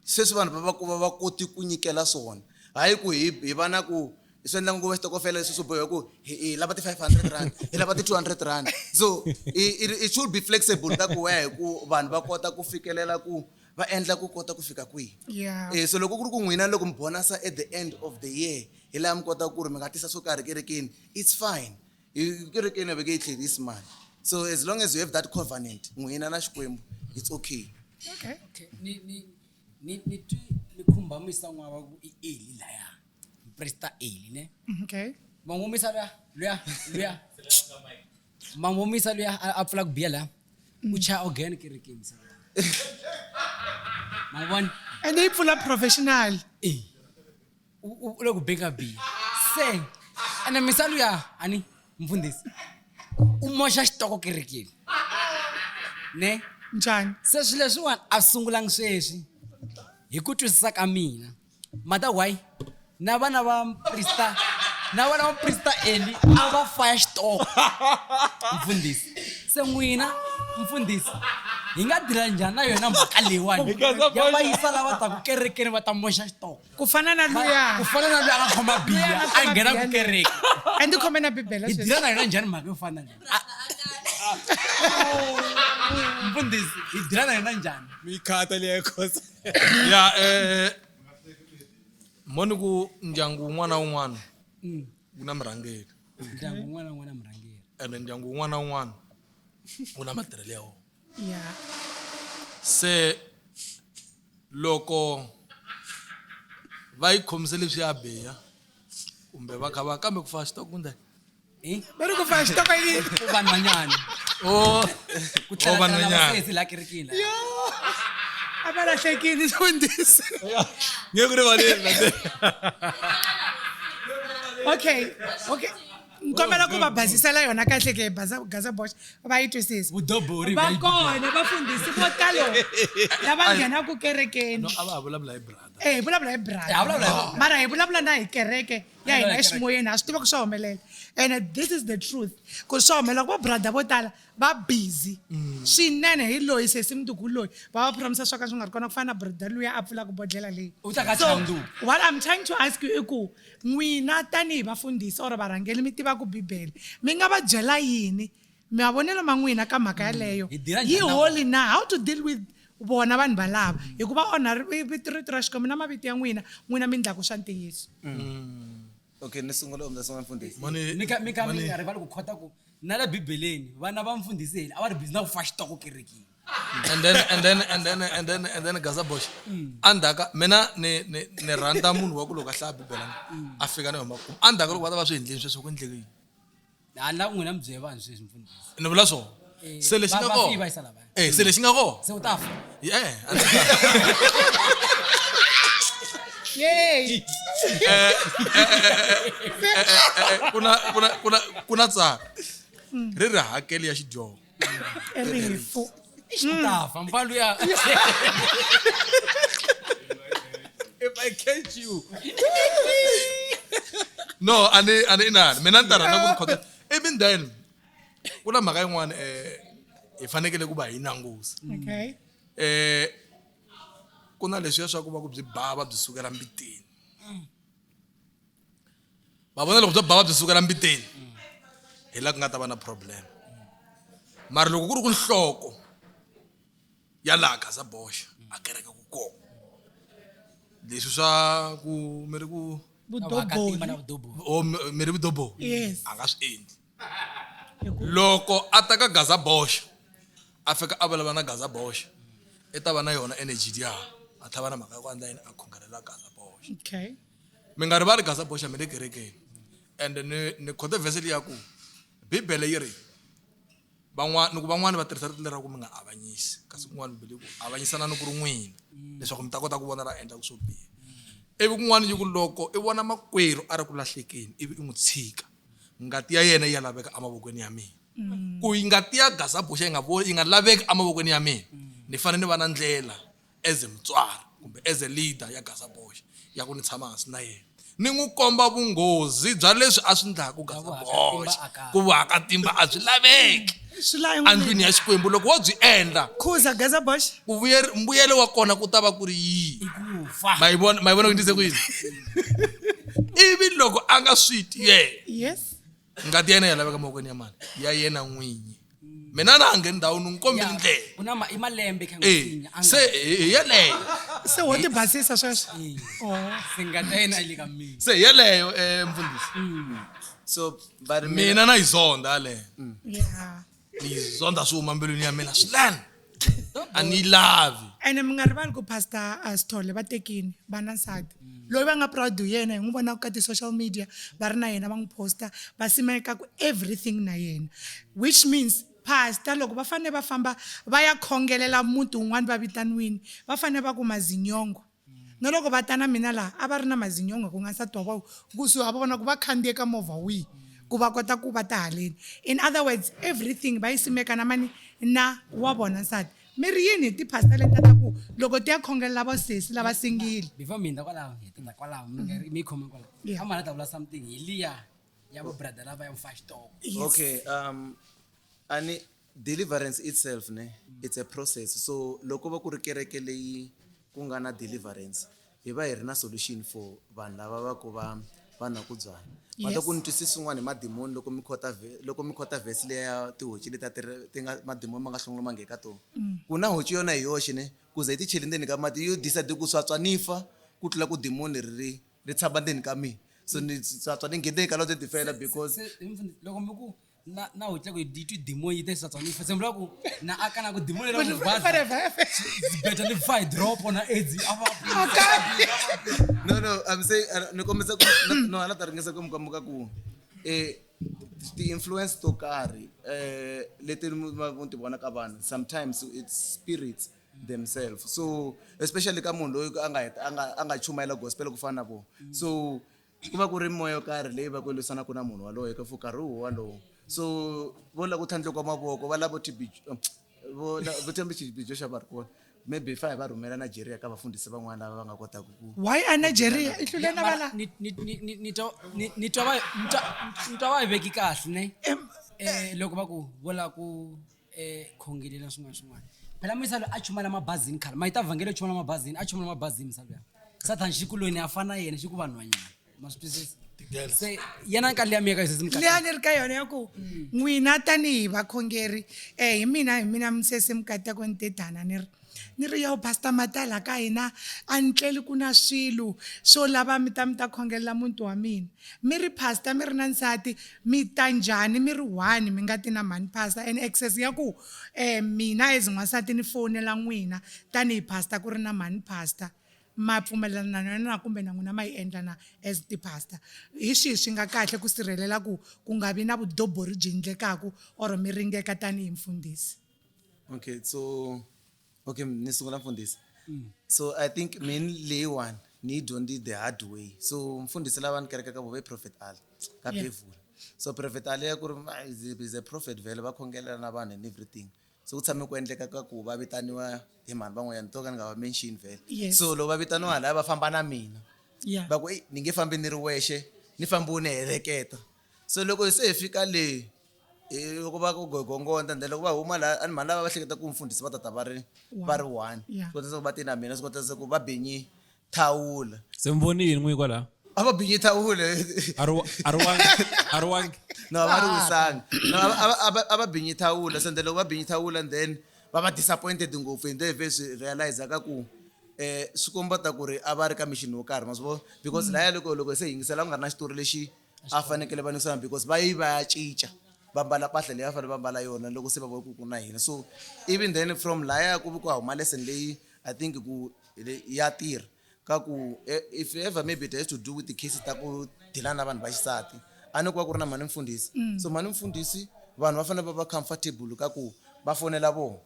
sweswi vanhu va va ku va va koti ku nyikela swona hayi ku hi hi va na ku swi endla ngopfu xitokofela leswi swo boha ku hi hi lava ti 500 rand hi lava ti 200 rand so it should be flexible ka ku wehe ku vanhu va kota ku fikelela ku va endla ku kota ku fika kwihi. So loko ku ri ku n'wina loko mi bonasa at the end of the year hi laha mi kota ku ri mi nga tisa swo karhi kerekeni, it's fine. Hi kerekeni a va nge yi tlherisi mali. So as long as you have that covenant n'wina na Xikwembu, it's okay. Okay. Okay, ni ni ni ni twi ni khumba muyisa n'wana wa ku i Eli laya. Presta Eli ne. Okay. Mangomisa luya, luya, luya. Mangomisa luya a pfula ku biya la. U chaya organ kerekeni misa. Mangibona. And yi pfula professional. Eh. U le ku beka biya. Se ene misa luya ani mfundhisi. U moxa xitoko kerekeni. Ne? Njhani? Se swilo leswiwani a swi sungulangi sweswi. Hi ku twisisa ka mina. Mata why? Na vana va prista, na vana va prista Eli a va faya xitoko. Mfundhisi. Se n'wina mfundhisi hi nga dira njhani na yona mhaka leyiwani? Ya va yisa lava taku kerekeni va ta moxa xitoko. Ku fana na luya. Ku fana na luya a nga khoma biya, a nghena ku kereke. A ndzi khome na Bibele Hi sweswi. dira na yona njhani mhaka yo fana na leyi? Mfundhisi, hi dira na yona njhani? Mi khata leyi khosa. Ya, moni ku ndyangu wun'wana na wun'wana wu na murhangeri. Ndyangu wun'wana na wun'wana murhangeri. Ene ndyangu wun'wana na wun'wana wu na matirhelo ya wona. Se loko va yi khomise leswi ya biha kumbe va kha va kambe ku fa xitoko kumbe Va ri ku fa xitoko yi Ku vanhwanyana. Oh. Ku tlhela Oh, vanhwanyana. sesi la kerekeni la. Yo. A va lahlekile mfundhisi. Nge ku rivaleli la. Okay. Okay. Nkombela ku va basisela yona kahle ke Gaza Bosch va yi twisisa. Vudobori Va kona vafundhisi vo talo lava nghenaku kerekeni. No, a va ha vulavula hi brother. Eh, hi vulavula hi brother. Hi vulavula hi Mara hi vulavula na hi kereke ya hina Hi vulavula hi kereke. eximoyeni, ha swi tiva ku swa humelela. And this is the truth. Ku swa humelela ku va brother vo tala va busy. Swinene hi loyi sesi mundzuku loyi va va promise swo ka swi nga ri kona ku fana na brother luya a pfulaka bodlhela leyi. U ta ka So, Chandu. what I'm trying to ask you i ku n'wina tanihi vafundhisi or varhangeri mi tivaka Bibele, mi nga va byela yini mavonelo ma n'wina ka mhaka yaleyo? Hi deal Yi njhani na holy na how to deal with vona vanhu valava hikuva onha vito rito ra Xikwembu na mavito ya n'wina, n'wina mi endlaku swa ntiyiso. Okay, ni sungula kumbe sungula mfundhisi. Mani, Mi ka mi ka mi mani. nga rivali ku khota ku na la Bibeleni vana va mfundhisi heli a va ri busy na ku fa xitoko kerekeni. And then, and then, and then, and then, and then Gaza Bosch. Andaka mina ni ni ni rhandza munhu wa ku loko a hlaya Bibele a fika na yona makumu. Andaka loko va ta va swi endleni sweswo ku endleke yini? A ni lavi n'wina mi byela vanhu sweswi mfundhisi. Ni vula swona. Se lexi nga va kona. fi va yisa lavaya. Se lexi nga kona. Se u ta fa. Yeah. Yay. Kuna kuna kuna kuna tsaka. Ri ri hakeli ya xidyoho. Rifu. U ta fa mfana luya. If I catch you. No, ani ani inani. Mina ni ta rhandza ku khota. Even then ku na mhaka yin'wana hi fanekele ku va hi langusa. Okay. Ku na leswiya swa ku va ku byi bava byi sukela mbiteni. Va vona loko byo bava byi sukela mbiteni hi laha ku nga ta va na problem. Mara loko ku ri ku nhloko ya laha Gaza Bosch a kereke ku kona. Leswi swa ku mi ri ku Vudobori. O mi ri vudobori. Yes. A nga swi endli. Loko a ta ka Gaza Bosch a fika a vulavula na Gaza Bosch i ta va na yona energy liya a tlhava na mhaka ya ku endla yini a khongelela Gaza Bosch. Okay. Mi nga rivali Gaza Bosch mi le kerekeni. And ni khote verse liya ku Bibele yi ri van'wana ni ku van'wana va tirhisa rito lera ku mi nga avanyisi kasi kun'wana Bibele yi ku avanyisana ni ku ri n'wina leswaku mi ta kota ku vona ra endla ku swo biha. Ivi kun'wana yi ku loko i vona makwerhu a ri ku lahlekeni ivi i n'wi tshika ngati ya yena yi ya laveka emavokweni ya mina. Ku yi ngati ya Gazaboxa yi nga yi nga laveki emavokweni ya mina ni fanele ni va na ndlela as mutswari kumbe as a leader ya Gazaboxa ya ku ni tshama hansi na yena ni n'wi komba vunghozi bya leswi a swi ndlaku Gazaboxa ku vuhakatimba a byi laveki endlwini ya Xikwembu loko wo byi endla khuza Gazaboxa ku mbuyelo wa kona ku ta va ku ri yihi ma yi vona ma yi vona ku ndise ku yini ivi loko a nga swi twi yena yes ngati ya yena ya laveka mavokweni ya mani ya yena n'winyi mina na ha ngheni ndhawu ni n'wi kombeli ndlela ku na i malembe kha e se hi yeleyo se wo ti basisa sweswo oh. se ngati ya yena yi le ka mina se hi yeleyo um mfundhisi so but mina na yi zonda yaleyo yeah ni yi zonda swi huma mbilwini ya mina swinene a ni yi lavi ene mi nga rivali ku pastor Sithole va tekini va na nsati loyi va nga proud hi yena hi n'wi vona ka ti-social media va ri na yena va n'wi posta va simeka ku everything na yena which means pastor loko va fanele va famba va ya khongelela muti wun'wana va vitaniwini va fanele va ku mazinyongo na loko va ta na mina laha a va ri na mazinyongo ku nga nsati wa vona kusuhi a va vona ku va khandziye ka movha wihi ku va kota ku va ta haleni in other words everything va yi simeka na mani na wa vona nsati mi ri yini hi ti-pastor leti ta ku loko ti ya khongelela vasesi lava singile before mi hundza kwalaho hi tindza kwalaho mi nga mi yi khome kwalaho Yeah. a mhana ta vula something hi liya ya vo brother lava ya mufa xitoko okay ani deliverance itself ne it's a process so loko va ku ri kereke leyi ku nga na deliverance hi va hi ri na solution for vanhu lava va ku va va nwa ku byala va ta ku ni twisisi swin'wana hi madimoni loko mi khota loko mi khota verse leya ya tihoci leti a ti ri ti nga madimoni ma nga hlongoriwa ma nghena ka tona ku na hoci yona hi yoxe ne ku ze yi ti chele ndzeni ka mati yo decide ku swatswa ni fa ku tlula ku dimoni ri ri ri tshama ndzeni ka mina so ni swatswa ni nghene ka lo ti fela because loko mi ku na na ho tla ku di twi demon yi te sa tswani fa sembla ku na aka na ku demon le ku ba better ni fa drop na aids a va no no i'm saying ni kombisa ku no ala ta ringesa ku mukamuka ku eh ti-influence to karhi eh leti mu ti vona ka vanhu sometimes it's spirits themselves so especially ka munhu loyi a nga a nga a nga chumayela gospel ku fana na vona so ku va ku ri moya yo karhi leyi va ku lwisanaka na munhu waloye ka for nkarhi wo walowo so vo lava ku tlhandlekiwa mavoko va lava TB vo vo TB Joshua va ri kona maybe fa hi va rhumela Nigeria ka vafundhisi van'wana lava va nga kotaka ku why a Nigeria i hlule na vala ni ni ni ni ni twa ni ni twa va ni twa ni twa va yi veki kahle ne eh loko va ku vo lava ku eh khongelela swin'wana swin'wana phela muyisa loyi a chumayela mabazini khale ma yi ta vhangele chumayela mabazini a chumayela mabazini misa luya sathani xi ku loyi ni a fana na yena xi ku vanhwanyana ma swi twisisa se yena nkarhi liya miyeka yosesi liya ni ri ka yona ya ku n'wina tanihi vakhongeri um hi mina hi mina misese mikateko ni te dana ni ri ni ri yo pastor Matala ka hina a ni tleli ku na swilo swo lava mi ta mi ta khongelela muti wa mina mi ri pastor mi ri na nsati mi ta njhani mi ri one mi nga ti na mhani pastor and access ya ku um mina as n'wansati ni fowunela n'wina tanihi pastor ku ri na mhani pastor ma pfumelelana na yona na kumbe na n'wina ma yi endla na as ti-pastor hi swihi swi nga kahle ku sirhelela ku ku nga vi na vudobori byi endlekaku or mi ringeka tanihi mfundhisi okay so okay ni sungula mfundhisi so i think min leyiwani ni yi dyondzi the hard way so mfundhisi lava ni kereke ka vo ve prophet ali ka Yeah. bevula so prophet ali ya ku ri ah, is a prophet vhele va khongelela na vanhu and everything so ku tshame ku endleka ka ku va vitaniwa hi mhani van'wanyana to ka ni nga va mention vhele Yes. so loko va vitaniwa halaya va famba na mina Yeah. va ku ei ni nge fambi ni ri wexe ni fambi u ni heleketa so loko se hi fika le loko va ku gongonda then loko va huma laha a ni mhani lava va hleketa ku mfundhisi va tata va ri va ri one Yeah. swi kotisa ku va ti na mina swi kotisa ku va binyi thawula se mi voni yini n'wi kwalaho a va binyi thawula a ri a ri wangi a ri wangi no a va ri wisanga no a va binyi thawula so then loko va binyi thawula and then va va disappointed ngopfu and then swi realize ka ku eh swi komba ta ku ri a va ri ka mission wo karhi ma swi vona because laya loko loko se yingisela ku nga ri na xitori lexi a fanekele va nyikisana because va yi va ya cinca va mbala mpahla leyi va fanele va mbala yona loko se va vona ku ku na hina so even then from laya ku vi ku huma lesson leyi i think ku ya tirha ka ku if ever maybe it has to do with the cases ta ku dealana na vanhu va xisati a ni ku va ku ri na mhani mfundhisi so mhani mfundhisi vanhu va fanele va va comfortable ka ku va fonela vona.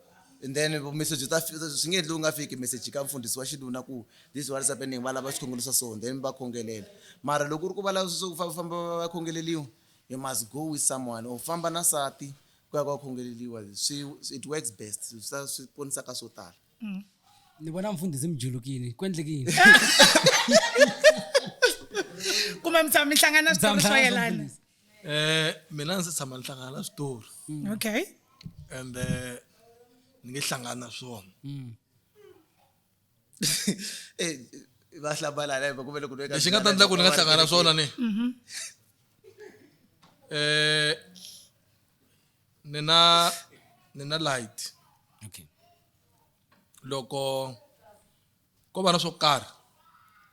And then message ta swi nge endli u nga fiki message ka mfundhisi wa xinuna ku this is what is happening, va lava swikhongelo swa so, then va khongelela. Mara loko ku ri ku va lava swo ku famba va khongeleliwa, you must go with someone or famba na nsati ku ya ku ya khongeleliwa. Swi it works best, swi swi ponisa ka swo tala. Ni vona mfundhisi mijulukini ku endlekini. Kumbe mi tshama mi hlangana switori swo yelana? Mina ndzi tshama ni hlangana na switori. Okay. And ni nge hlangani na swona. Eh, va hlambalana kumbe loko Lexi nga ta endla ku ni nga hlangana na swona ni ni na light. Okay. Loko ko va na swo karhi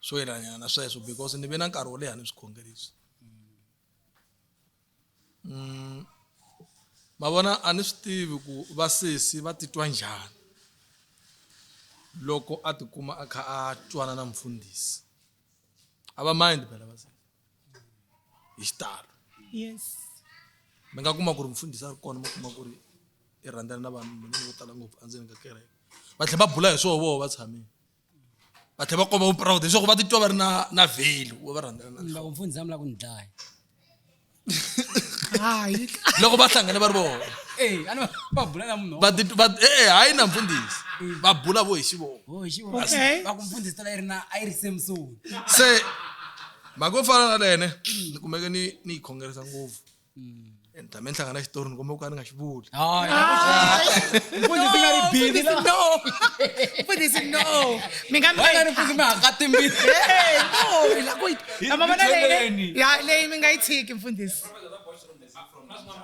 swo yelanyana na sweswo, because ni ve na nkarhi wo leha ni swi khongerisa. Ma vona, a ni swi tivi ku vasesi va titwa njhani loko a tikuma a kha a twana na mfundhisi. A va mind phela vasesi hi xitalo. Mi nga kuma ku ri mfundhisi a ri kona, mi kuma ku ri i rhandzana na vanhu vanhu vo tala ngopfu endzeni ka kereke, va tlhela va bula hi swoho voho va tshamile, va tlhela va komba vu proud leswaku va titwa va ri na value va rhandzana na Loko mfundhisi a mi lava ku ni dlaya. Hayi. Loko va hlangane va ri vona. Eh, a ni va bula na munhu. Va titwa va hayi na mfundhisi, va bula vo hi xivona. Oh, hi xivona. Okay. Va ku mfundhisi tola yi ri na a yi ri Samson. Se mhaka yo fana na lene ni kumeke ni yi khongerisa ngopfu. Ni tame ni hlangana na xitori, ni komba ku ka ni nga xi vuli. Hayi. Mfundhisi nga ri bini la. No, mfundhisi, no, mi nga Why nga ni mfundhisi mi hakati mbilu? Hey, no, hi la ku yi ma vona leyi Tholeni. Ya leyi mi nga yi tshiki mfundhisi.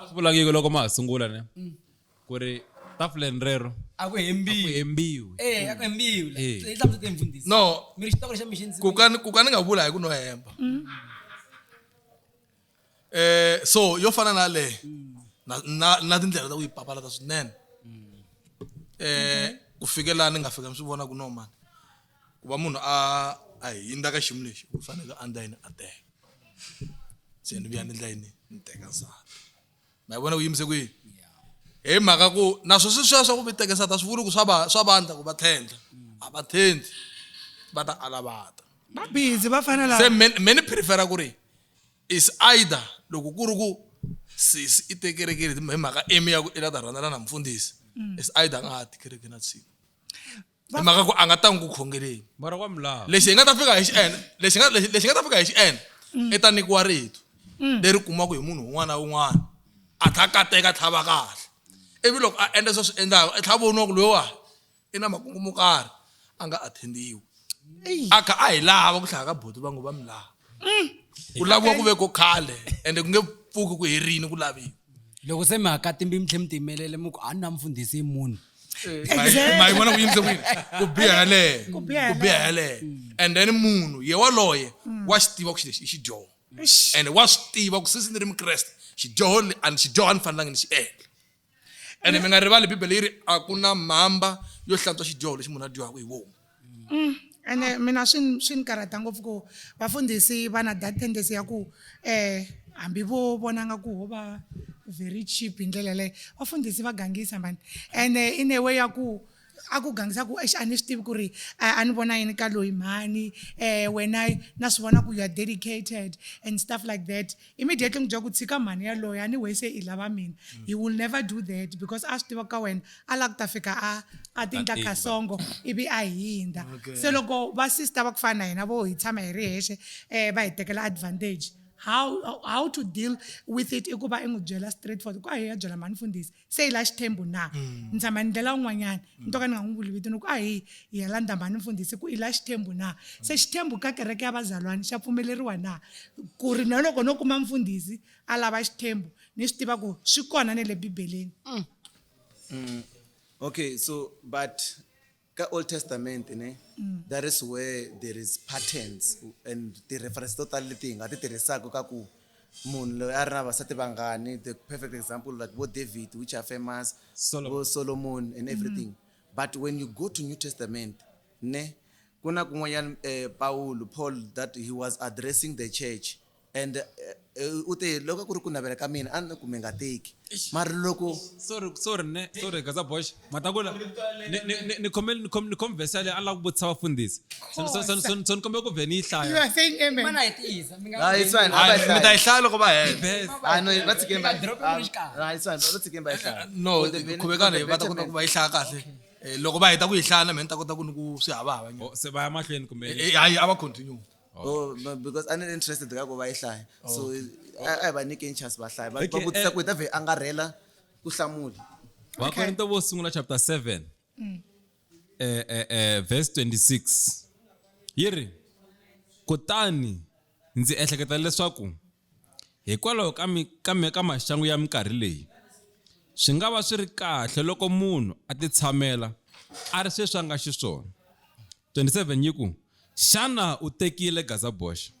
Swi vulangiki loko ma ha sungula ne ku ri tafuleni rero A ku a ku hembiwi. hembiwi. Eh, a ku hembiwi. Eh. Yi hlamusete mfundhisi. No. Mi ri xitoko xa mixini. Ku ka ni nga vula hi ku no hemba. So yo fana na le na tindlela ta ku yi papalata swinene. Ku fikela ni nga fika ni swi vona ku no man, ku va munhu a hindza ka xiyimo lexi, u fanele a endla yini? A teka. Se ni vuya ni endla yini? Ni teka nsati. Ma yi vona ku yimise ku yini? Hi mhaka ku na swo sweswiya swa ku mi teka nsati a swi vuli ku swa vandla ku va tlhentlha. A va tlhentlhi, va ta ala va ta. Va busy va fana Se lava. me ni prefera ku ri is either loko ku ri ku sesi i te kerekeni hi mhaka emi ya ku i la ta rhandzana na mfundhisi, is either a nga ha ti kerekeni na tshika hi mhaka ku a nga tangi ku khongeleni. Mara wa mi lava. Lexi hi nga ta fika hi xi endla, lexi nga ta fika hi xi endla, i ta nyikiwa rito leri kumiwaka hi munhu un'wana na un'wana, a tlha kateka, a tlhava kahle, ivi loko a endla sweswi endlaka, i tlha voniwa ku loyiwa i na makungu mo karhi, a nga attendiwi, a kha a hi lava ku hlaya ka boti va ngo va mi lava ku laviwa ku ve ko khale, ende ku nge pfuki ku herini ku laviwa. Loko se mi hakati mbilu mi tlhe mi tiyimelele mi ku a ni na mfundhisi i munhu. Ma yi vona ku yimise ku yini? Ku biha yaleyo. Ku biha. Ku biha yaleyo. And then munhu ye waloye wa xi tiva ku xi lexi i xidyoho, and wa swi tiva ku sisi ni ri mukreste, xidyoho and xidyoho a ni fanelangi ni xi endla. Ene mi nga rivali bibele yi ri a ku na mhamba yo hlantswa xidyoho lexi munhu a dyohaka hi vomu. Ene mina swi ni karhata ngopfu ku vafundhisi va na that tendency ya ku hambi vo vona nga ku ho va very cheap hi ndlela leyo, vafundhisi va gangisa mani. Ene in a way ya ku a ku gangisa ku eish, a ni swi tivi ku ri a ni vona yini ka loyi mhani, wena na swi vona ku you are dedicated and stuff like that. Immediately n'wi byela ku tshika mhani yaloye, a ni we se i lava mina. He will never do that because a swi tiva ka wena a lava ku ta fika a tindla A timba. kasongo ivi a hindza. Se loko va sister va ku fana na hina vo hi tshama hi ri hexe, va hi tekela advantage. How to deal with it i ku va i n'wi byela straight forward ku a hi ya byela mhani mfundhisi se i la xithembu na. Ni tshama ni ndlela un'wanyana ni to ka ni nga n'wi vuli vito, ni ku a hi ya landza mhani mfundhisi ku i la xithembu na. Se xithembu ka kereke ya vazalwana xa pfumeleriwa na, ku ri na loko no kuma mfundhisi a lava xithembu ni swi tiva ku swi kona ne le bibeleni. Okay, so but ka Old Testament ne, that is where there is patterns and the reference to tala leti hi nga ti tirhisaka ka ku munhu loyi a ri na vasati vangani. The perfect example, like vo David, which are famous, Solomon. vo Solomon and everything. But when you go to New Testament ne, ku na kun'wanyana Paul, that he was addressing the church and U te loko ku ri ku navela ka mina a ni ku mi nga teki mara loko Sorry, sorry ne, sorry Gaza Bosh. Matakula. Ni khome ni khome ni khome verse yaleyo a ni lava ku vutisa vafundhisi. So ni kombela ku vhe ni yi You hlaya. are saying amen. Mana hi tiyisa mi nga Ah, it's fine. Hayi, mi ta yi hlaya loko va heta Verse. Ah, no, va tshikeni va Mi nga drop-i ku ri xikarhi. Ah, it's fine. Va tshikeni va yi hlaya. No, For the khuvekani for the va ta kota ku va yi hlaya kahle. Loko va heta ku yi hlaya na mina ni ta kota ku ni ku swi havahava nyana. Oh, se va ya mahlweni kumbe Hayi a va continue. Oh, no, because a ni ri interested ka ku va yi hlaya. So a hi va nyikeni chance va hlaya. Va Okay, va vutisa ku hi ta vhe angarhela ku hlamula. Vakorinto vo sungula chapter 7. Verse 26. Yi ri kutani ndzi ehleketa leswaku hikwalaho ka mi ka mi ka maxangu ya minkarhi leyi swi nga va swi ri kahle loko munhu a ti tshamela a ri sweswi a nga xiswona. 27 yi ku xana u tekile Gaza Boxa?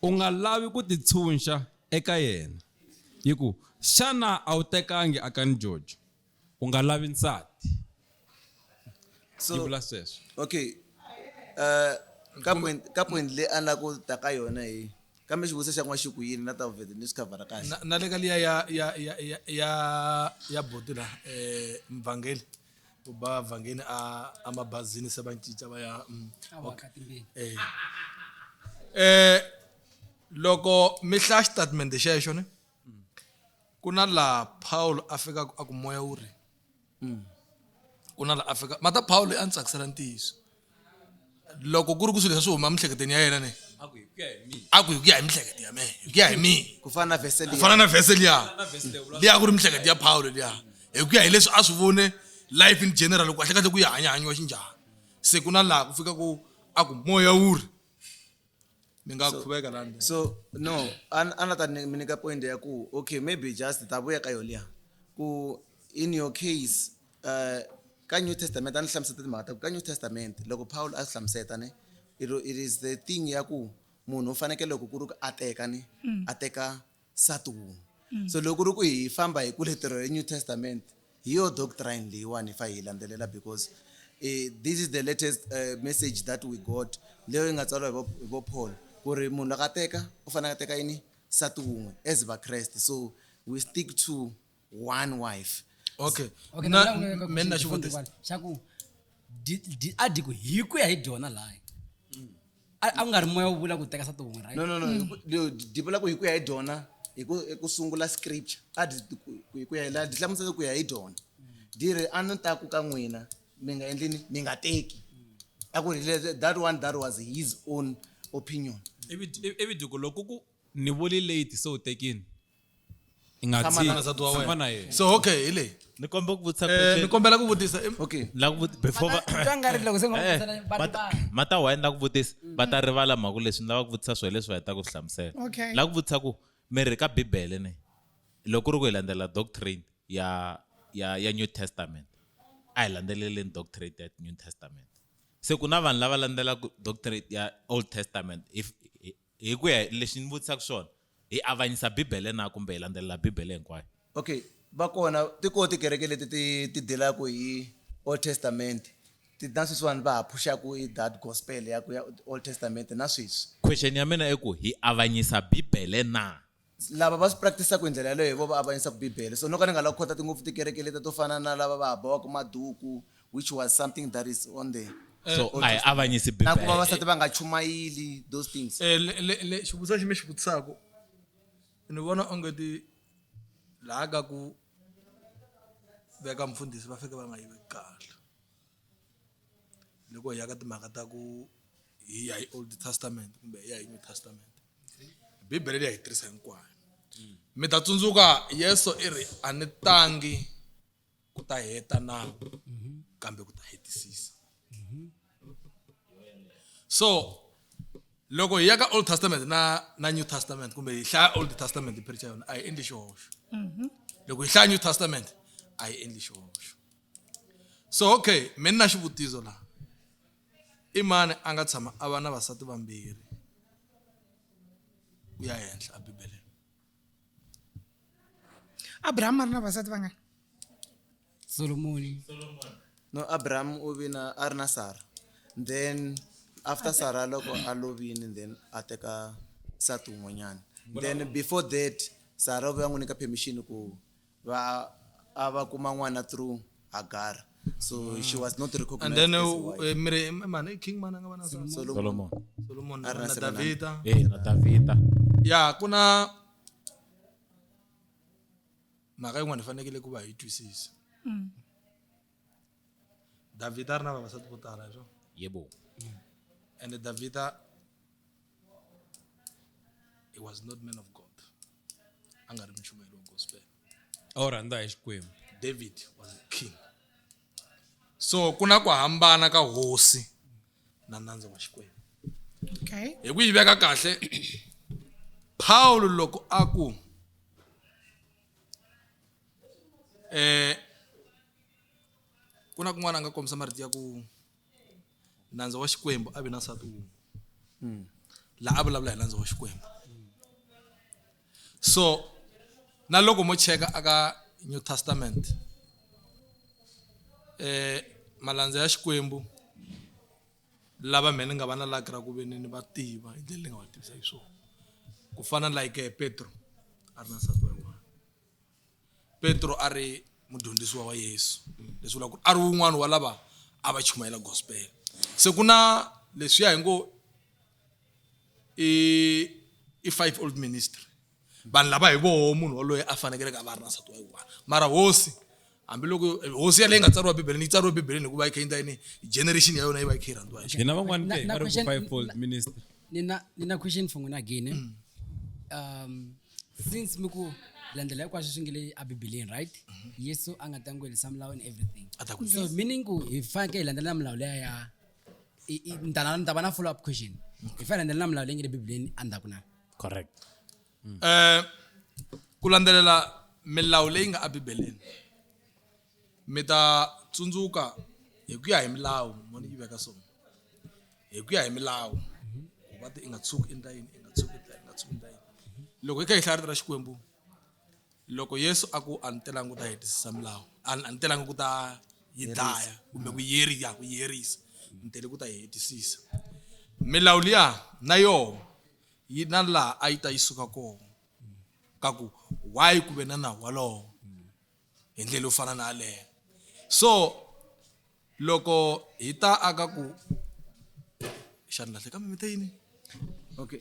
U nga lavi ku titshunxa eka yena. Yi ku xana a wu tekangi Akani Jojo? U nga lavi nsati. So Yi vula sweswo. Okay. Ka point leyi a ni lava ku ta ka yona hi kambe xivutiso xa n'wana xi ku yini na ta vhete ni swi khavhara kahle. Na le ka liya ya ya ya ya ya ya boti la mvhangeli u ba vhangeni a a mabazini se va cinca va ya A va ka timbeni. Loko mi hlaya xitatimende xexo ne ku na laha Paul a fikaka a ku moya wu ri ku na laha a fika mata Paul a ni tsakisela ntiyiso loko ku ri ku swilo leswi swi huma emiehleketweni ya yena ne A ku hi ku ya hi mina. A ku hi ku ya hi miehleketo ya mehe, hi ku ya hi mina. Ku fana na verse Ku liya. fana na verse liya. Liya ku ri miehleketo ya Paul liya. Hi ku ya hi leswi a swi vone life in general ku kahle kahle ku ya hanya hanyiwa xinjhani. Se ku na laha ku fika ku a ku moya wu ri mi nga khuveka la ndzeni. So no, a a na ta mi nyika point ya ku okay maybe just ta vuya ka yona liya. Ku in your case ka New Testament a ni hlamusela timhaka ta ku ka New Testament loko Paul a swi hlamuseta ne it, it is the thing ya ku munhu u fanekele loko ku ri ku a teka ni a teka nsati wun'we. So loko ku ri ku hi famba hi ku letero ya New Testament hi yo doctrine leyiwani hi fa hi landzelela because this is the latest message that we got leyo yi nga tsariwa hi vo Paul ku ri munhu loko a teka u fanele a teka yini nsati wun'we as Vakreste, so we stick to one wife. Okay. Okay, Na na na me na xivutiso. xa ku di a di ku hi ku ya hi dyona laya. A ku nga ri moya wu vula ku teka nsati wun'we, right? No, no, no. Di vula ku hi ku ya hi dyona hi ku hi ku sungula scripture a di ku hi ku ya hi la di hlamusela ku ya hi dyona. Di ri a ni ta ku ka n'wina mi nga endlini mi nga teki. A ku ri that one that was his own opinion. Ivi di ku loko ku ni vuli late se u tekini. I nga Tshama tshiki. na nsati wa wena. Tshama na yena. So okay, hi leyi. Ni kombela ku vutisa Ni question. kombela ku vutisa. Okay. La ku before va Twa nga ri loko se nga vutisa va rivala. Mata why ni la ku vutisa? Va ta rivala mhaka leswi ni lava ku vutisa swona leswi va hetaka ku swi hlamusela. Okay. La ku vutisa ku mi ri ka Bibele ne loko ku ri ku hi landzela doctrine ya ya ya New Testament a hi landzeleleni doctrine ya New Testament. Se ku na vanhu lava landzelaka doctrine ya Old Testament if hi ku ya lexi ni vutisaka xona hi avanyisa Bibele na kumbe hi landzelela Bibele hinkwayo? Okay, va kona ti kona tikereke leti ti ti dealaka hi Old Testament ti na sweswiwani va ha phuxaku i that gospel ya ku ya Old Testament na sweswi. Question ya mina i ku hi avanyisa Bibele na? Lava va swi practice-aka hi ndlela yaleyo hi vo va avanyisaka Bibele. So no ka ni nga lavi ku khota tingopfu tikereke leti to fana na lava va ha bowaka maduku which was something that is on the So a hi avanyisi Na ku Bibele. vavasati va nga chumayeli those things. Le xivutiso lexi mi xi vutisaka ni vona onge ti laha ka ku veka mfundhisi va fike va nga yi veki kahle. Loko hi ya ka timhaka ta ku hi ya hi Old Testament kumbe hi ya hi New Testament. Bibele leyi hi tirhisa hinkwayo. Mi ta tsundzuka Yesu i ri a ni tangi ku ta heta nawu kambe ku ta hetisisa. So loko hi ya ka Old Testament na New Testament kumbe hi hlaya Old Testament hi preacher yona a hi endli xihoxo. Loko hi hlaya New Testament a hi endli xihoxo. So okay, mina na xivutiso la. I mani a nga tshama a va na vasati vambirhi ku ya henhla a Bibeleni? Abraham a ri na vasati vangani? Solomoni. No, Abraham u vi na a ri na Sarah. Then After Sarah loko a lovini then a teka nsati wun'wanyana. Then before that Sarah u vuya n'wi nyika permission ku va a va kuma n'wana through Hagar. So she was not recognized And then as a wife. miri mani i king mani a nga va na nsati? Solomon. Solomon A ri na na seven Davhida. Eh, na Davhida. Ya ku na mhaka yin'wana hi fanekele ku va hi twisisa. Davhida a ri na vavasati vo tala hi swona. Yebo. And Davhida he was not man of God. A nga ri muchumayeli wa gospel. A wu rhandza hi Xikwembu. David was a king. So ku na ku hambana ka hosi na nandza wa Xikwembu. Okay. Hi ku yi veka kahle Paulo loko a ku ku na kun'wana a nga kombisa marito ya ku nandza wa Xikwembu a vi na nsati wun'we. Laha a vulavula hi nandza wa Xikwembu. So na loko mo cheka aka New Testament malandza ya Xikwembu lava mehe ni nga va na luck ra ku ve ni va tiva hi ndlela leyi nga va tivisa hi swona. Ku fana like Petro a ri na nsati wa yin'wana. Petro a ri mudyondzisiwa wa Yesu, leswi vulaka ku a ri wun'wana wa lava a va chumayela gospel. Se ku na leswiya hi ngo i five old ministry. Vanhu lava hi voho munhu waloye a fanekeleke a va a ri na nsati wa yin'wana. Mara hosi hambiloko hosi yaleyi nga tsariwa Bibeleni yi tsariwe Bibeleni hikuva yi kha yi endla yini, generation ya yona yi va yi kha yi rhandziwa hi Hina van'wana ke Na va ri ku question- five fold ministry. Ni na question for n'wina again. Since mi ku landzela hinkwaswo swi nge le a Bibeleni, right? Yesu a nga ta ku herisa milawu and everything. A ta ku So meaning ku hi fanekele hi landzelela milawu liya ya ni ta na, ni ta va na follow up question. Hi fanele hi landzelela milawu leyi nge le Bibeleni endzhaku na? Correct. Ku landzelela milawu leyi nga eBibeleni mi ta tsundzuka hi ku ya hi milawu, mo ni yi veka so. Hi ku ya hi milawu, ku va ti i nga tshuki endla yini, i nga tshuki endla yini, i nga tshuki endla yini. Loko hi kha hi hlaya rito ra Xikwembu, loko Yesu a ku a ni telanga ku ta hetisisa milawu, a ni telanga ku ta yi dlaya kumbe ku ya ku yerisa, ni tele ku ta yi hetisisa. Milawu liya na yoho yi na laha a yi ta yi suka kona, ka ku why ku ve na nawu walowo hi ndlela yo fana na yaleyo. So loko hi ta aka ku xana lahle kambe mi te yini? Okay.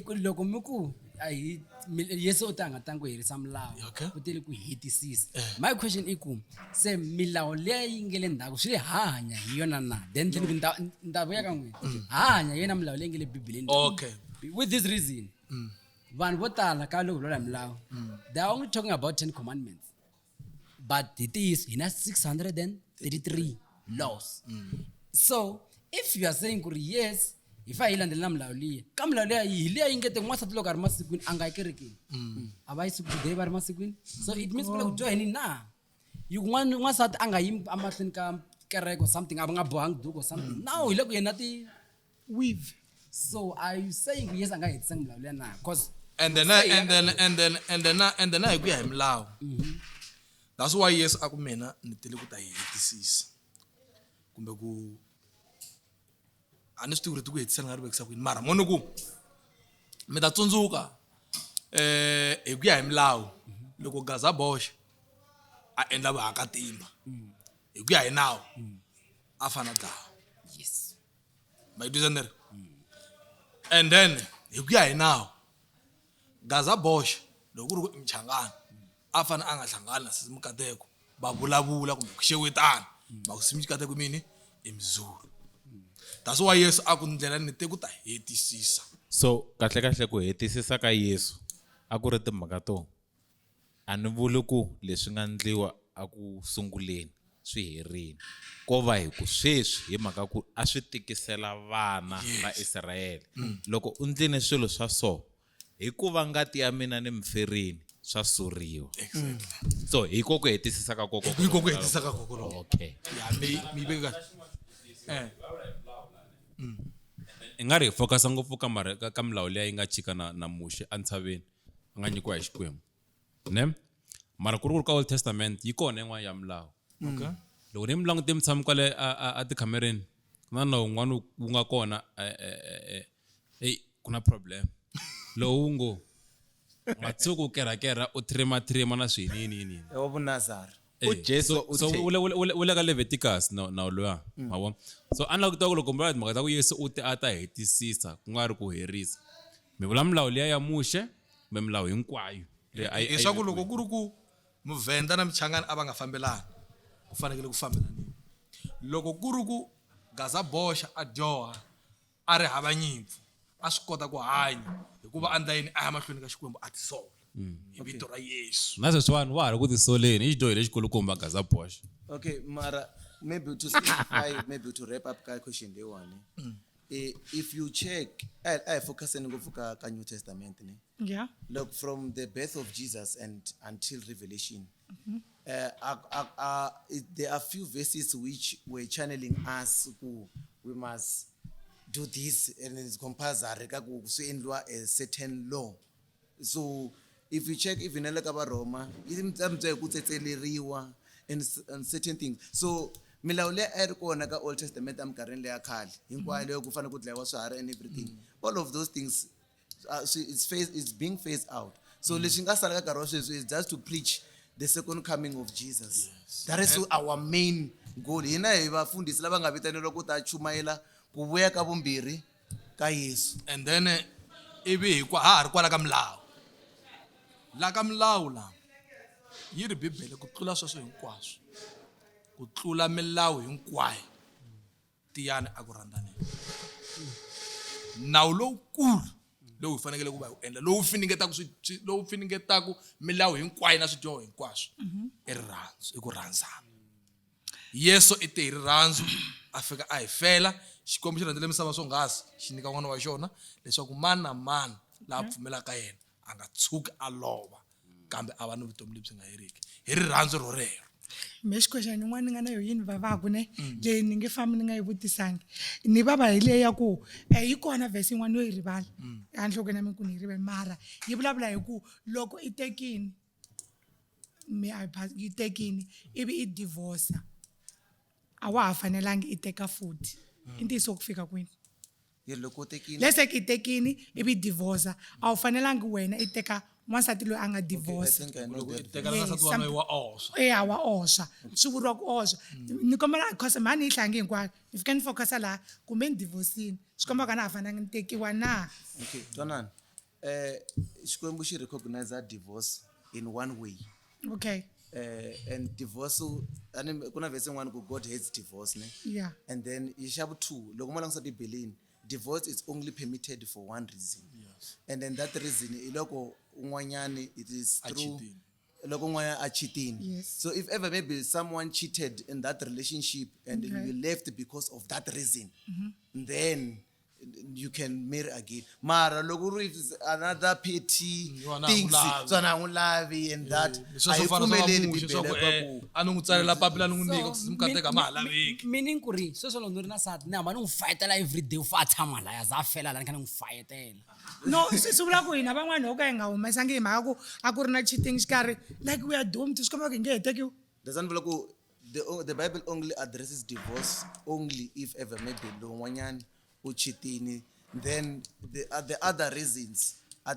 Ku loko mi ku a hi, mi, Yesu u ta nga tangi ku herisa milawu, Okay. u tele ku hetisisa. My question i ku se milawu leyi nge le ndzhaku swi hanya hi yona na? Then tlhela ku ni ta vuya ka n'wina. Hanya hi yona milawu leyi nge le Bibeleni. Okay. With this reason, vanhu vo tala ka loko vulavula hi milawu, they are only talking about 10 commandments. But hi ntiyiso hi na 633 laws. So if you are saying ku ri yes, hi fanele hi landzelela milawu liya, ka milawu liya hi liya yi nge te n'wansati loko a ri masikwini a nga yi kerekeni. A va yi siku today va ri masikwini. So it means ku le ku dyoheni na? Yi ku n'wansati a nga yimi emahlweni ka kereke or something, a va nga bohangi duku or something. Now hi le ku yena ti weave. So are you saying yes a nga hetisangi milawu liya na? Because And then, and then, and then, and then, and then hi ku ya hi milawu. That's why Yesu a ku mina ni tele ku ta yi hetisisa. Kumbe ku a ni swi tivi ku ri ti ku hetisela nga ri vekisa kwini, mara mo ni ku mi ta tsundzuka hi ku ya hi milawu loko Gaza Bosch a endla vuhakatimba hi ku ya hi nawu a fana dlaya. Yes. Ma yi twisisa ni ri? And then hi ku ya hi nawu Gaza Bosch loko ku ri ku i Mchangana a fane a nga hlangani na Sisi Mukateko va vulavula kumbe ku xewetana va ku Sisi Mukateko mini i Mzulu. That's why Yesu a ku ndlela ni te ku ta hetisisa. So kahle kahle ku hetisisa ka Yesu a ku ri timhaka to a ni vuli ku leswi nga ndliwa a ku sunguleni swi herini, ko va hi ku sweswi hi mhaka ku a swi tikisela vana va Israyele. Loko u ndlini swilo swa so hikuva ngati ya mina ni mferini swa suriwa. So hi ko ku hetisisa ka koko. Hi ko ku hetisisa ka koko loko. Okay. Ya, mi yi veke kahle. I nga ri hi focus ngopfu ka mara ka milawu leyi nga chika na Muxe entshaveni a nga nyikiwa hi Xikwembu. Ne? Mara ku ri ku ri ka Old Testament yi kona yin'wana ya milawu. Okay. Loko ni mi langute mi tshama kwale a tikhamereni, Ku na nawu wun'wana wu nga kona eyi ku na problem lowu ngo u nga tshuki u kerhakerha u thrimathirima na swini yini yini yini. Wa vunazara. UJesu So uthe- wu le ka Leviticus nawu luya ma vona. So a ni lava ku tiva ku loko mi vula timhaka ta ku Yesu u te a ta hetisisa ku nga ri ku herisa mi vula milawu liya ya Muxe kumbe milawu hinkwayo leyi a yi Leswaku loko ku ri ku muvhenda na muchangani a va nga fambelani ku fanekele ku fambelaniwa loko ku ri ku gaza boxa a dyoha a ri hava nyimpfu a swi kota ku hanya hikuva a ndla yini a ya mahlweni ka xikwembu a tisola hi vito ra yesu na sweswiwani wa ha ri ku tisoleni i xidyohi lexikulukumba gaza boxa Okay, mara maybe to simplify, maybe to wrap up ka question leyiwani. If you check, I focuseni ngopfu ka New Testament ne. Yeah. Look, from the birth of Jesus and until Revelation, there are few verses which were channeling us ku we must do this and it's compulsory ka ku swi endliwa a certain law. So if you check even na le ka va Roma, yi mi ta mi byela hi ku tsetseleriwa and certain things. So milawu leyi a yi ri kona ka Old Testament eminkarhini leya khale hinkwayo leyo ku fanele ku dlayiwa swiharhi and everything, all of those things, so it's being phased out. So leswi nga sala ka nkarhi wa sweswi is just to preach the second coming of Jesus. That is our main goal. Hina hi vafundhisi lava nga vitaneriwa ku ta chumayela ku vuya ka vumbirhi ka Yesu. And then ivi hi kwa ha ha ri kwala ka milawu. La ka milawu la yi ri Bibele ku tlula sweswo hinkwaswo, ku tlula milawu hinkwayo, tiyani a ku rhandzaneni. Nawu lowukulu lowu hi fanekele ku va hi wu endla, lowu finingetaku swi, swi, lowu finingetaku milawu hinkwayo na swidyoho hinkwaswo, i rirhandzu, i ku rhandzana. Yesu i te hi rirhandzu a fika a hi fela. Xikwembu xi rhandzile misava swonghasi, xi nyika n'wana wa xona leswaku mani na mani laha pfumelaka yena a nga tshuki a lova, kambe a va ni vutomi lebyi nga heriki hi rirhandzu rorero. Me xikwexana yin'wana ni nga na yo yini vavaku ne leyi ni nge fambi ni nga yi vutisangi ni vava hi leyi ya ku yi kona verse yin'wana yo yi rivala enhlokweni ya mina ku ni yi rivele, mara yi vulavula hi ku loko i tekini mi a yi tekini ivi i divorce a wa ha fanelangi i teka futhi. I ntiyiso ku fika kwini? Yi ri loko u tekini Let's say i tekini ivi divorce a wu fanelangi wena i teka n'wansati loyi a nga divorce. Okay, I think I know Loko i that. teka n'wansati wa loyi wa oswa. Eya, wa oswa. Swi vuriwa ku oswa. Ni kombela cause mhani yi hlangi hinkwayo. Ni fika ni focusa laha kumbe ni divorce-ini. Swi komba ku a na ha fanelanga ni tekiwa na? Okay, twanana. Xikwembu xi recognize divorce in one way. Okay. And divorce, ani ku na verse yin'wana ku God hates divorce, ne? Yeah. And then yi xa vu 2, loko mo langusa Bibeleni, divorce is only permitted for one reason. Yes. And then that reason i loko un'wanyani it is A through cheatini. loko un'wanyana a cheatini. Yes. So if ever maybe someone cheated in that relationship and Okay. you left because of that reason, then you can marry again. Mara loko ri is another petty Yona things, a n'wi lavi. so na n'wi lavi and that, Leswi a yi swo fana swa pfumeleli Muxe, swa Bibele ku, ka ku a ni n'wi tsalela papila ni n'wi nyika ku So, simukateka ma ha laveki. meaning ku ri sweswo loko ni ri na nsati ni hamba ni n'wi fayetela everyday u fa a tshama laya za a fela la ni kha ni n'wi fayetela. No, swi vula ku hina van'wana ho ka hi nga humesangi hi mhaka ku a ku ri na cheating xikarhi, like we are doomed, swi komba ku hi nge he tekiwi. Does that vula ku the Bible only addresses divorce only if ever maybe lowun'wanyana u cheatini, then the other reasons a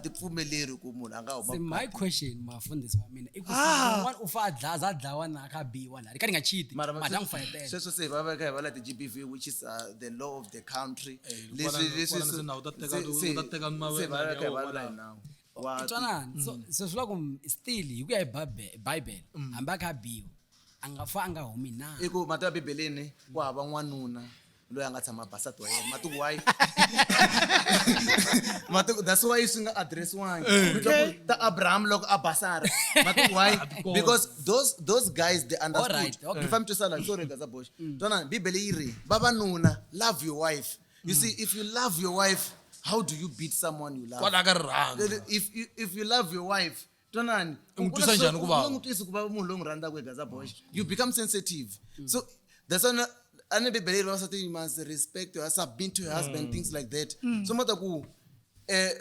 ti pfumeleri ku munhu a nga huma Se my vukatini. question, mafundhisi wa mina, i ku un'wana u fa a dlaya, za a dlawa na kha a biwa la, ri ka ni nga cheat, Mara mara n'wi fayetela. sweswo se va va kha hi va la ti-G B V, which is the law of the country. Eh, Leswi, kwalano, leswi kwalano se se nawu ta teka se, u se, ta teka ma- se va mali kha hi ya va wena la hi kwalano. nawu. Wa I twanana. So swi vula ku still hi ku ya hi Bible, hambi a kha a biwa, a nga fa a nga humi na. I ku mati ya Bibeleni ku hava n'wanuna loyi a nga tshama a ba nsati wa yena. Matiku why? Matiku, that's why swi nga addressiwangi. Mi twa ku ta Abraham loko a ba Sarah. Matiku why? Because those guys, they understood. All right, okay. Mi famba mi twisisa la, sorry, Gaza Bosh. Twanana, Bibele yi ri, vavanuna, love your wife. You see, if you love your wife, how do you beat someone you love? Kwalaho ka rirhandzu. If you love your wife, twanani, U n'wi twisa njhani ku vava? U n'wi twisi ku vava munhu loyi u n'wi rhandzaka Gaza Bosh. You become sensitive. So that's why a ni Bibele yi ri vavasati, you must respect your submit to your husband, things like that. So mata ku,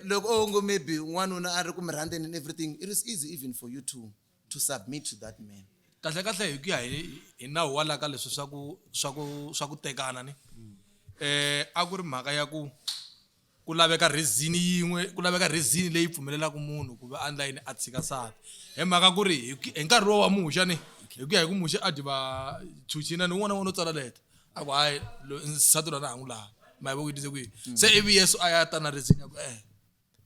loko o ngo maybe n'wanuna a ri ku mi rhandzeni and everything, it is easy even for you to submit to that man. Kahle kahle hi ku ya hi nawu wa la ka leswi swa ku swa ku swa ku tekana ni a ku ri mhaka ya ku ku laveka reason yin'we ku laveka reason leyi pfumelelaka munhu ku va a endla yini a tshika nsati hi mhaka ku ri hi nkarhi lowu wa Muxe ni hi ku ya hi ku Muxe a dyi va chuchina ni un'wana na un'wana u tsala leta a ku hayi nsati loyi a na ha n'wi lavi ma yi vo ku yi tise ku yini se ivi Yesu a ya ta na reason ya ku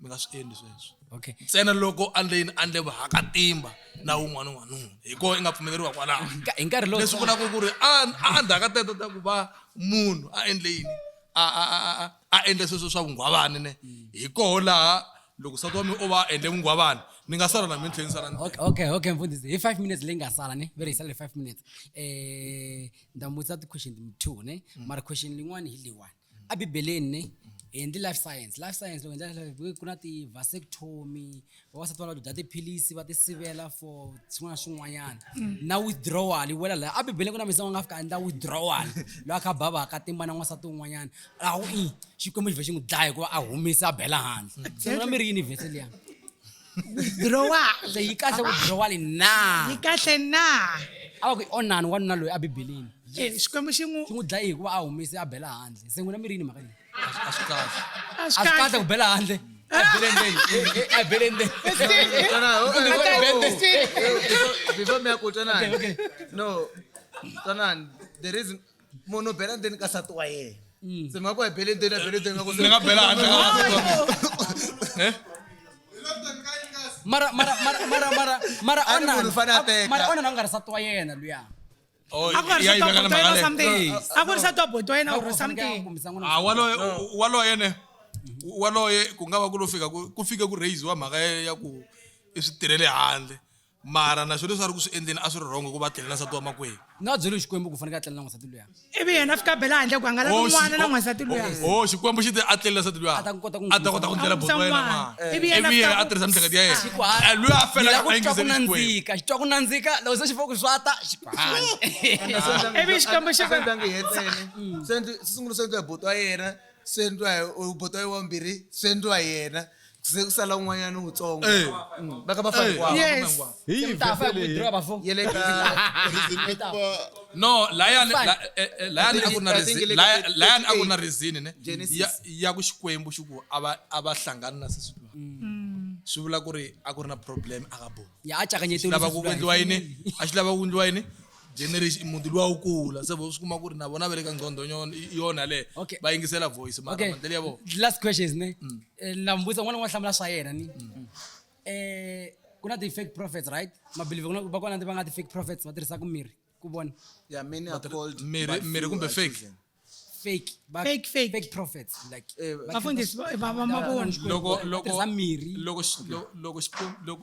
mi nga swi endli sweswo okay ntsena loko a endle yini a endle vuhakatimba na wun'wana n'wanuna hi koho i nga pfumeleriwa kwalaho hi nkarhi lowu leswi vulaka ku ri a a ndzhaku ka teto ta ku va munhu a endle yini a a a a a endle sweswo swa vunghwavani ne hi koho laha loko nsati wa mina o va a endle vunghwavani ni nga sala na mina tlhela ni sala ni okay okay okay mfundhisi hi 5 minutes leyi nga sala ne veri hi sale 5 minutes ni ta mutisa ti-question two ne mara question lin'wani hi leyiwani a bibeleni ne hi endli life science life science loko endla life ku na ti-vasectomy vavasati va lava ku dya tiphilisi va ti sivela for swin'wana na swin'wanyana na withdrawal yi wela laha a bibeleni ku na misava nga fika endla withdrawal loyi a kha bava ka timba na n'wansati un'wanyana a ku i xikwembu xi vhe xi n'wi dlaya hikuva a humisa a bela handle se n'wina mi ri yini vhese liya withdrawal se yi kahle withdrawal na yi kahle na a va ku i onani wanuna loyi a bibeleni Eh, xikwembu xi n'wi xi n'wi dlaye hikuva a humise a bela handle se n'wina mi ri yini mhaka leyi a swi kahle a a swi kahle ku bela handle a bele ndzeni a bele ndzeni Before me ku twanani Okay, okay. no twanani the reason munhu u bela ndzeni ka nsati wa yena se mi nga ku a bele ndzeni a bele ndzeni ni nga bela handle ka nsati wa mina. Eh? mara mara mara mara mara mara A ni onani munhu u fanele a teka. mara onani a nga ri nsati wa yena luya Oh, a ku nga ri ya yi nsati wa veka na buti wa yena mhaka or leyi. something a ku ri nsati wa buti wa yena or something Ah, waloye waloye ne waloye ku nga va ku lo fika ku fike ku raise-iwa mhaka ya ku i swi tirhele handle mara na swilo leswi a ri ku swi endleni a swi ri wrong ku va tlela na nsati wa makwenu ni nga byeli xikwembu ku fanekele a tlela na n'wansati luya ivi yena a fika a bela handle ku a nga lavi n'wana na n'wansati luya oh xikwembu xi te a tlelela nsati luya A ta kota ku a ta kota ku ndlela A buti wa yena n'wana. n'wana Ivi yena ivi yena fika a tirhisa miehleketo ya yena Xi ku, "Ah, Eh, luya a ni felaka lava ku a twa ku yingiseli xikwembu nandzika xi twa ku nandzika loko se xi fika ku swata xi ku handle Ivi xikwembu xi ku- endlangi hi ntsena swi endli swi sungula swi endliwa hi buti wa yena swi endliwa hi buti wa yena wa vumbirhi swi endliwa hi yena se ku sala un'wanyana wutsongo Eh. Va kha va fa Eh. hinkwavo yes Hi yi ta fa vhese ku leyi withdraw bafo ya le ka Reason i ku va no layani Fine. layani a ku ri na I think reason le ka layani a ku ri na 38 reason ne Genesis. ya ku xikwembu xi ku a va a va hlangani na sesi luya swi vula ku ri a ku ri na problem a ka vona ya a cakanyetiwe lava ku endliwa yini a xi lava ku endliwa yini generation muti luwa wu kula se vo swi kuma ku ri na vona va le ka nqondo yona yaleyo Okay. va yingisela voice mara okay maendlelo ya vona last questions ne na mbusa n'wana wa hlamula swa yena ni ku na ti-fake prophets right ma believe ku na va kona va nga ti-fake prophets va tirhisaka mirhi ku vona yeah many are called mirhi but mirhi few kumbe are fake chosen. fake va Fake, fake. fake prophets like vafundhisi va mavona loko loko tirhisa mirhi loko loko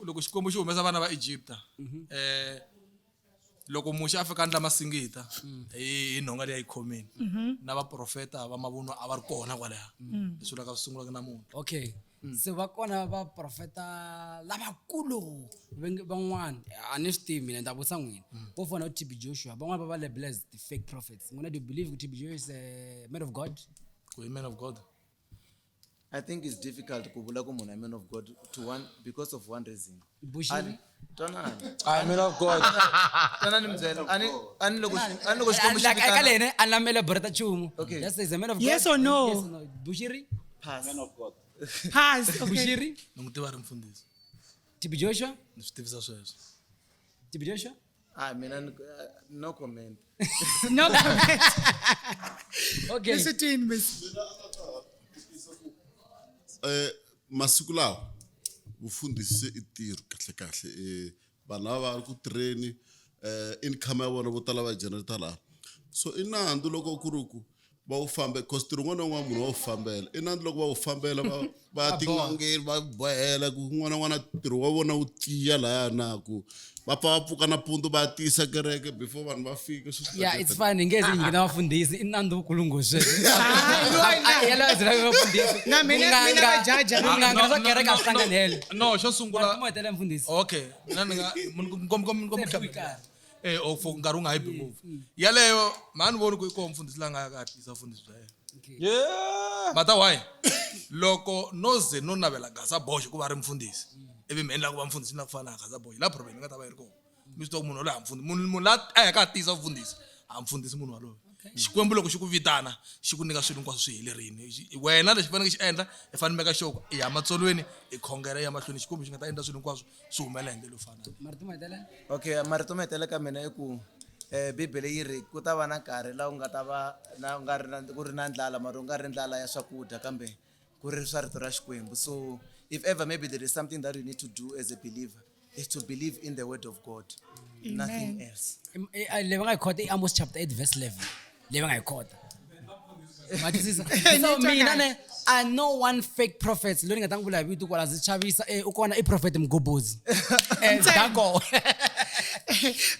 loko xikwembu xi humesa vana va Egypta loko Muxe a fika a endla masingita hi nhonga leyi a yi khomile na vaprofeta va mavunwa a va ri kona kwalaya leswi vulaka swi sungulaka namuntlha okay se va kona vaprofeta lavakulu van'wana a ni swi tivi mina ni ta vutisa n'wina vo fana na TB Joshua van'wana va va label as the fake prophets n'wina do you believe ku TB Joshua is a man of God ku i man of God I think it's difficult ku vula ku munhu i man of God to one because of one reason. Bushiri? Ani- Twanani. I'm man of God. Twanani mi byela. Ani ani loko ani loko xikwembu xi Like, eka vitana lene a na mi elaborate nchumu Okay. just is a man of God Yes or no? yes or no Bushiri pass. pass okay Bushiri ni n'wi tiva a ri mfundhisi TB Joshua ni swi tivisa sweswo TB Joshua Ah mina no comment. no comment okay leswi twini miss masiku lawa vufundhisi se i ntirho kahle kahle vanhu lava va ri ku tirheni income ya vona vo tala va generate laha so i nandzu loko ku ri ku va wu fambe cause ntirho wun'wana na wun'wana munhu wa wu fambela i nandzu loko va wu fambela va va ya tin'angeni va bohela ku un'wana na un'wana ntirho wa vona wu tiya lahaya na ku va pfa va pfuka nampundzu va ya tiyisa kereke before vanhu va fika swi swi yeah it's fine hi nge ze hi nghena vafundhisi i nandzu wukulu ngopfu sweswo Na Na mina va jaja. vun'anga swa kereke a swi hlanganele no xo sungula mo hetelela mfundhisi okay mina ni nga Se bi karhi. o for nkarhi wu nga hi bi ngopfu yaleyo mhani ni voni ku i koho mfundhisi la nga ya ka hatlisa vufundhisi bya yena Yeah. mata why loko no ze no navela Gaza Boxe ku va ri mfundhisi ivi mi endla ku va mfundhisi na ku fana na Gaza Boxe la problem yi nga ta va yi ri kona Mi swi tiva ku munhu waloye ha mfundhisi munhu munhu la a yaka a tiyisa vufundhisi ha mfundhisi munhu waloye. Xikwembu loko xi ku vitana xi ku nyika swilo hinkwaswo swi helerile. Wena lexi faneleke xi endla i fanele meka sure ku i ya matsolweni i khongela i ya mahlweni Xikwembu xi nga ta endla swilo hinkwaswo swi humelela hi ndlela yo fana. Marito mo hetelela? Okay, marito mo hetelela ka mina i ku um bibele yi ri ku ta va na nkarhi laha u nga ta va na nga ri na ku ri na ndlala mara u nga ri ndlala ya swakudya kambe ku ri swa rito ra Xikwembu. So if ever maybe there is something that you need to do as a believer is to believe in the word of God, nothing else. Leyi va nga yi khota i Amos chapter 8 verse 11 leyi va nga yi khota. Ma twisisa? So mina ne I know one fake prophet loyi ni nga ta n'wi vula hi vito kwala ndzi chavisa u kona i prophet Mgobozi. Danko.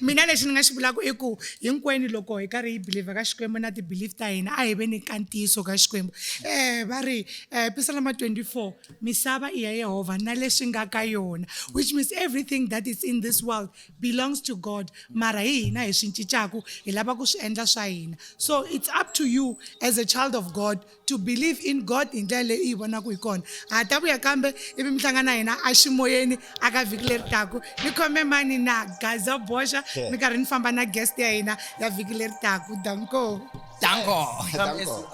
Mina lexi ni nga xi vulaka i ku hinkwenu loko hi karhi hi believe ka Xikwembu na ti-belief ta hina a hi veni ka ntiyiso ka Xikwembu. Va ri Pisalema 24 misava i ya Yehovha na leswi nga ka yona, which means everything that is in this world belongs to God, mara hi hina hi swi cincaku hi lava ku swi endla swa hina. So it's up to you as a child of God to believe in God hi ndlela leyi u yi vonaka hi kona. Ha ta vuya kambe ivi mi hlangana na hina aximoyeni aka vhiki leri taku. Ni khome mani na Gaza Boxa ni karhi ni famba na guest ya hina ya vhiki leri taku. Danko. Danko. Danko.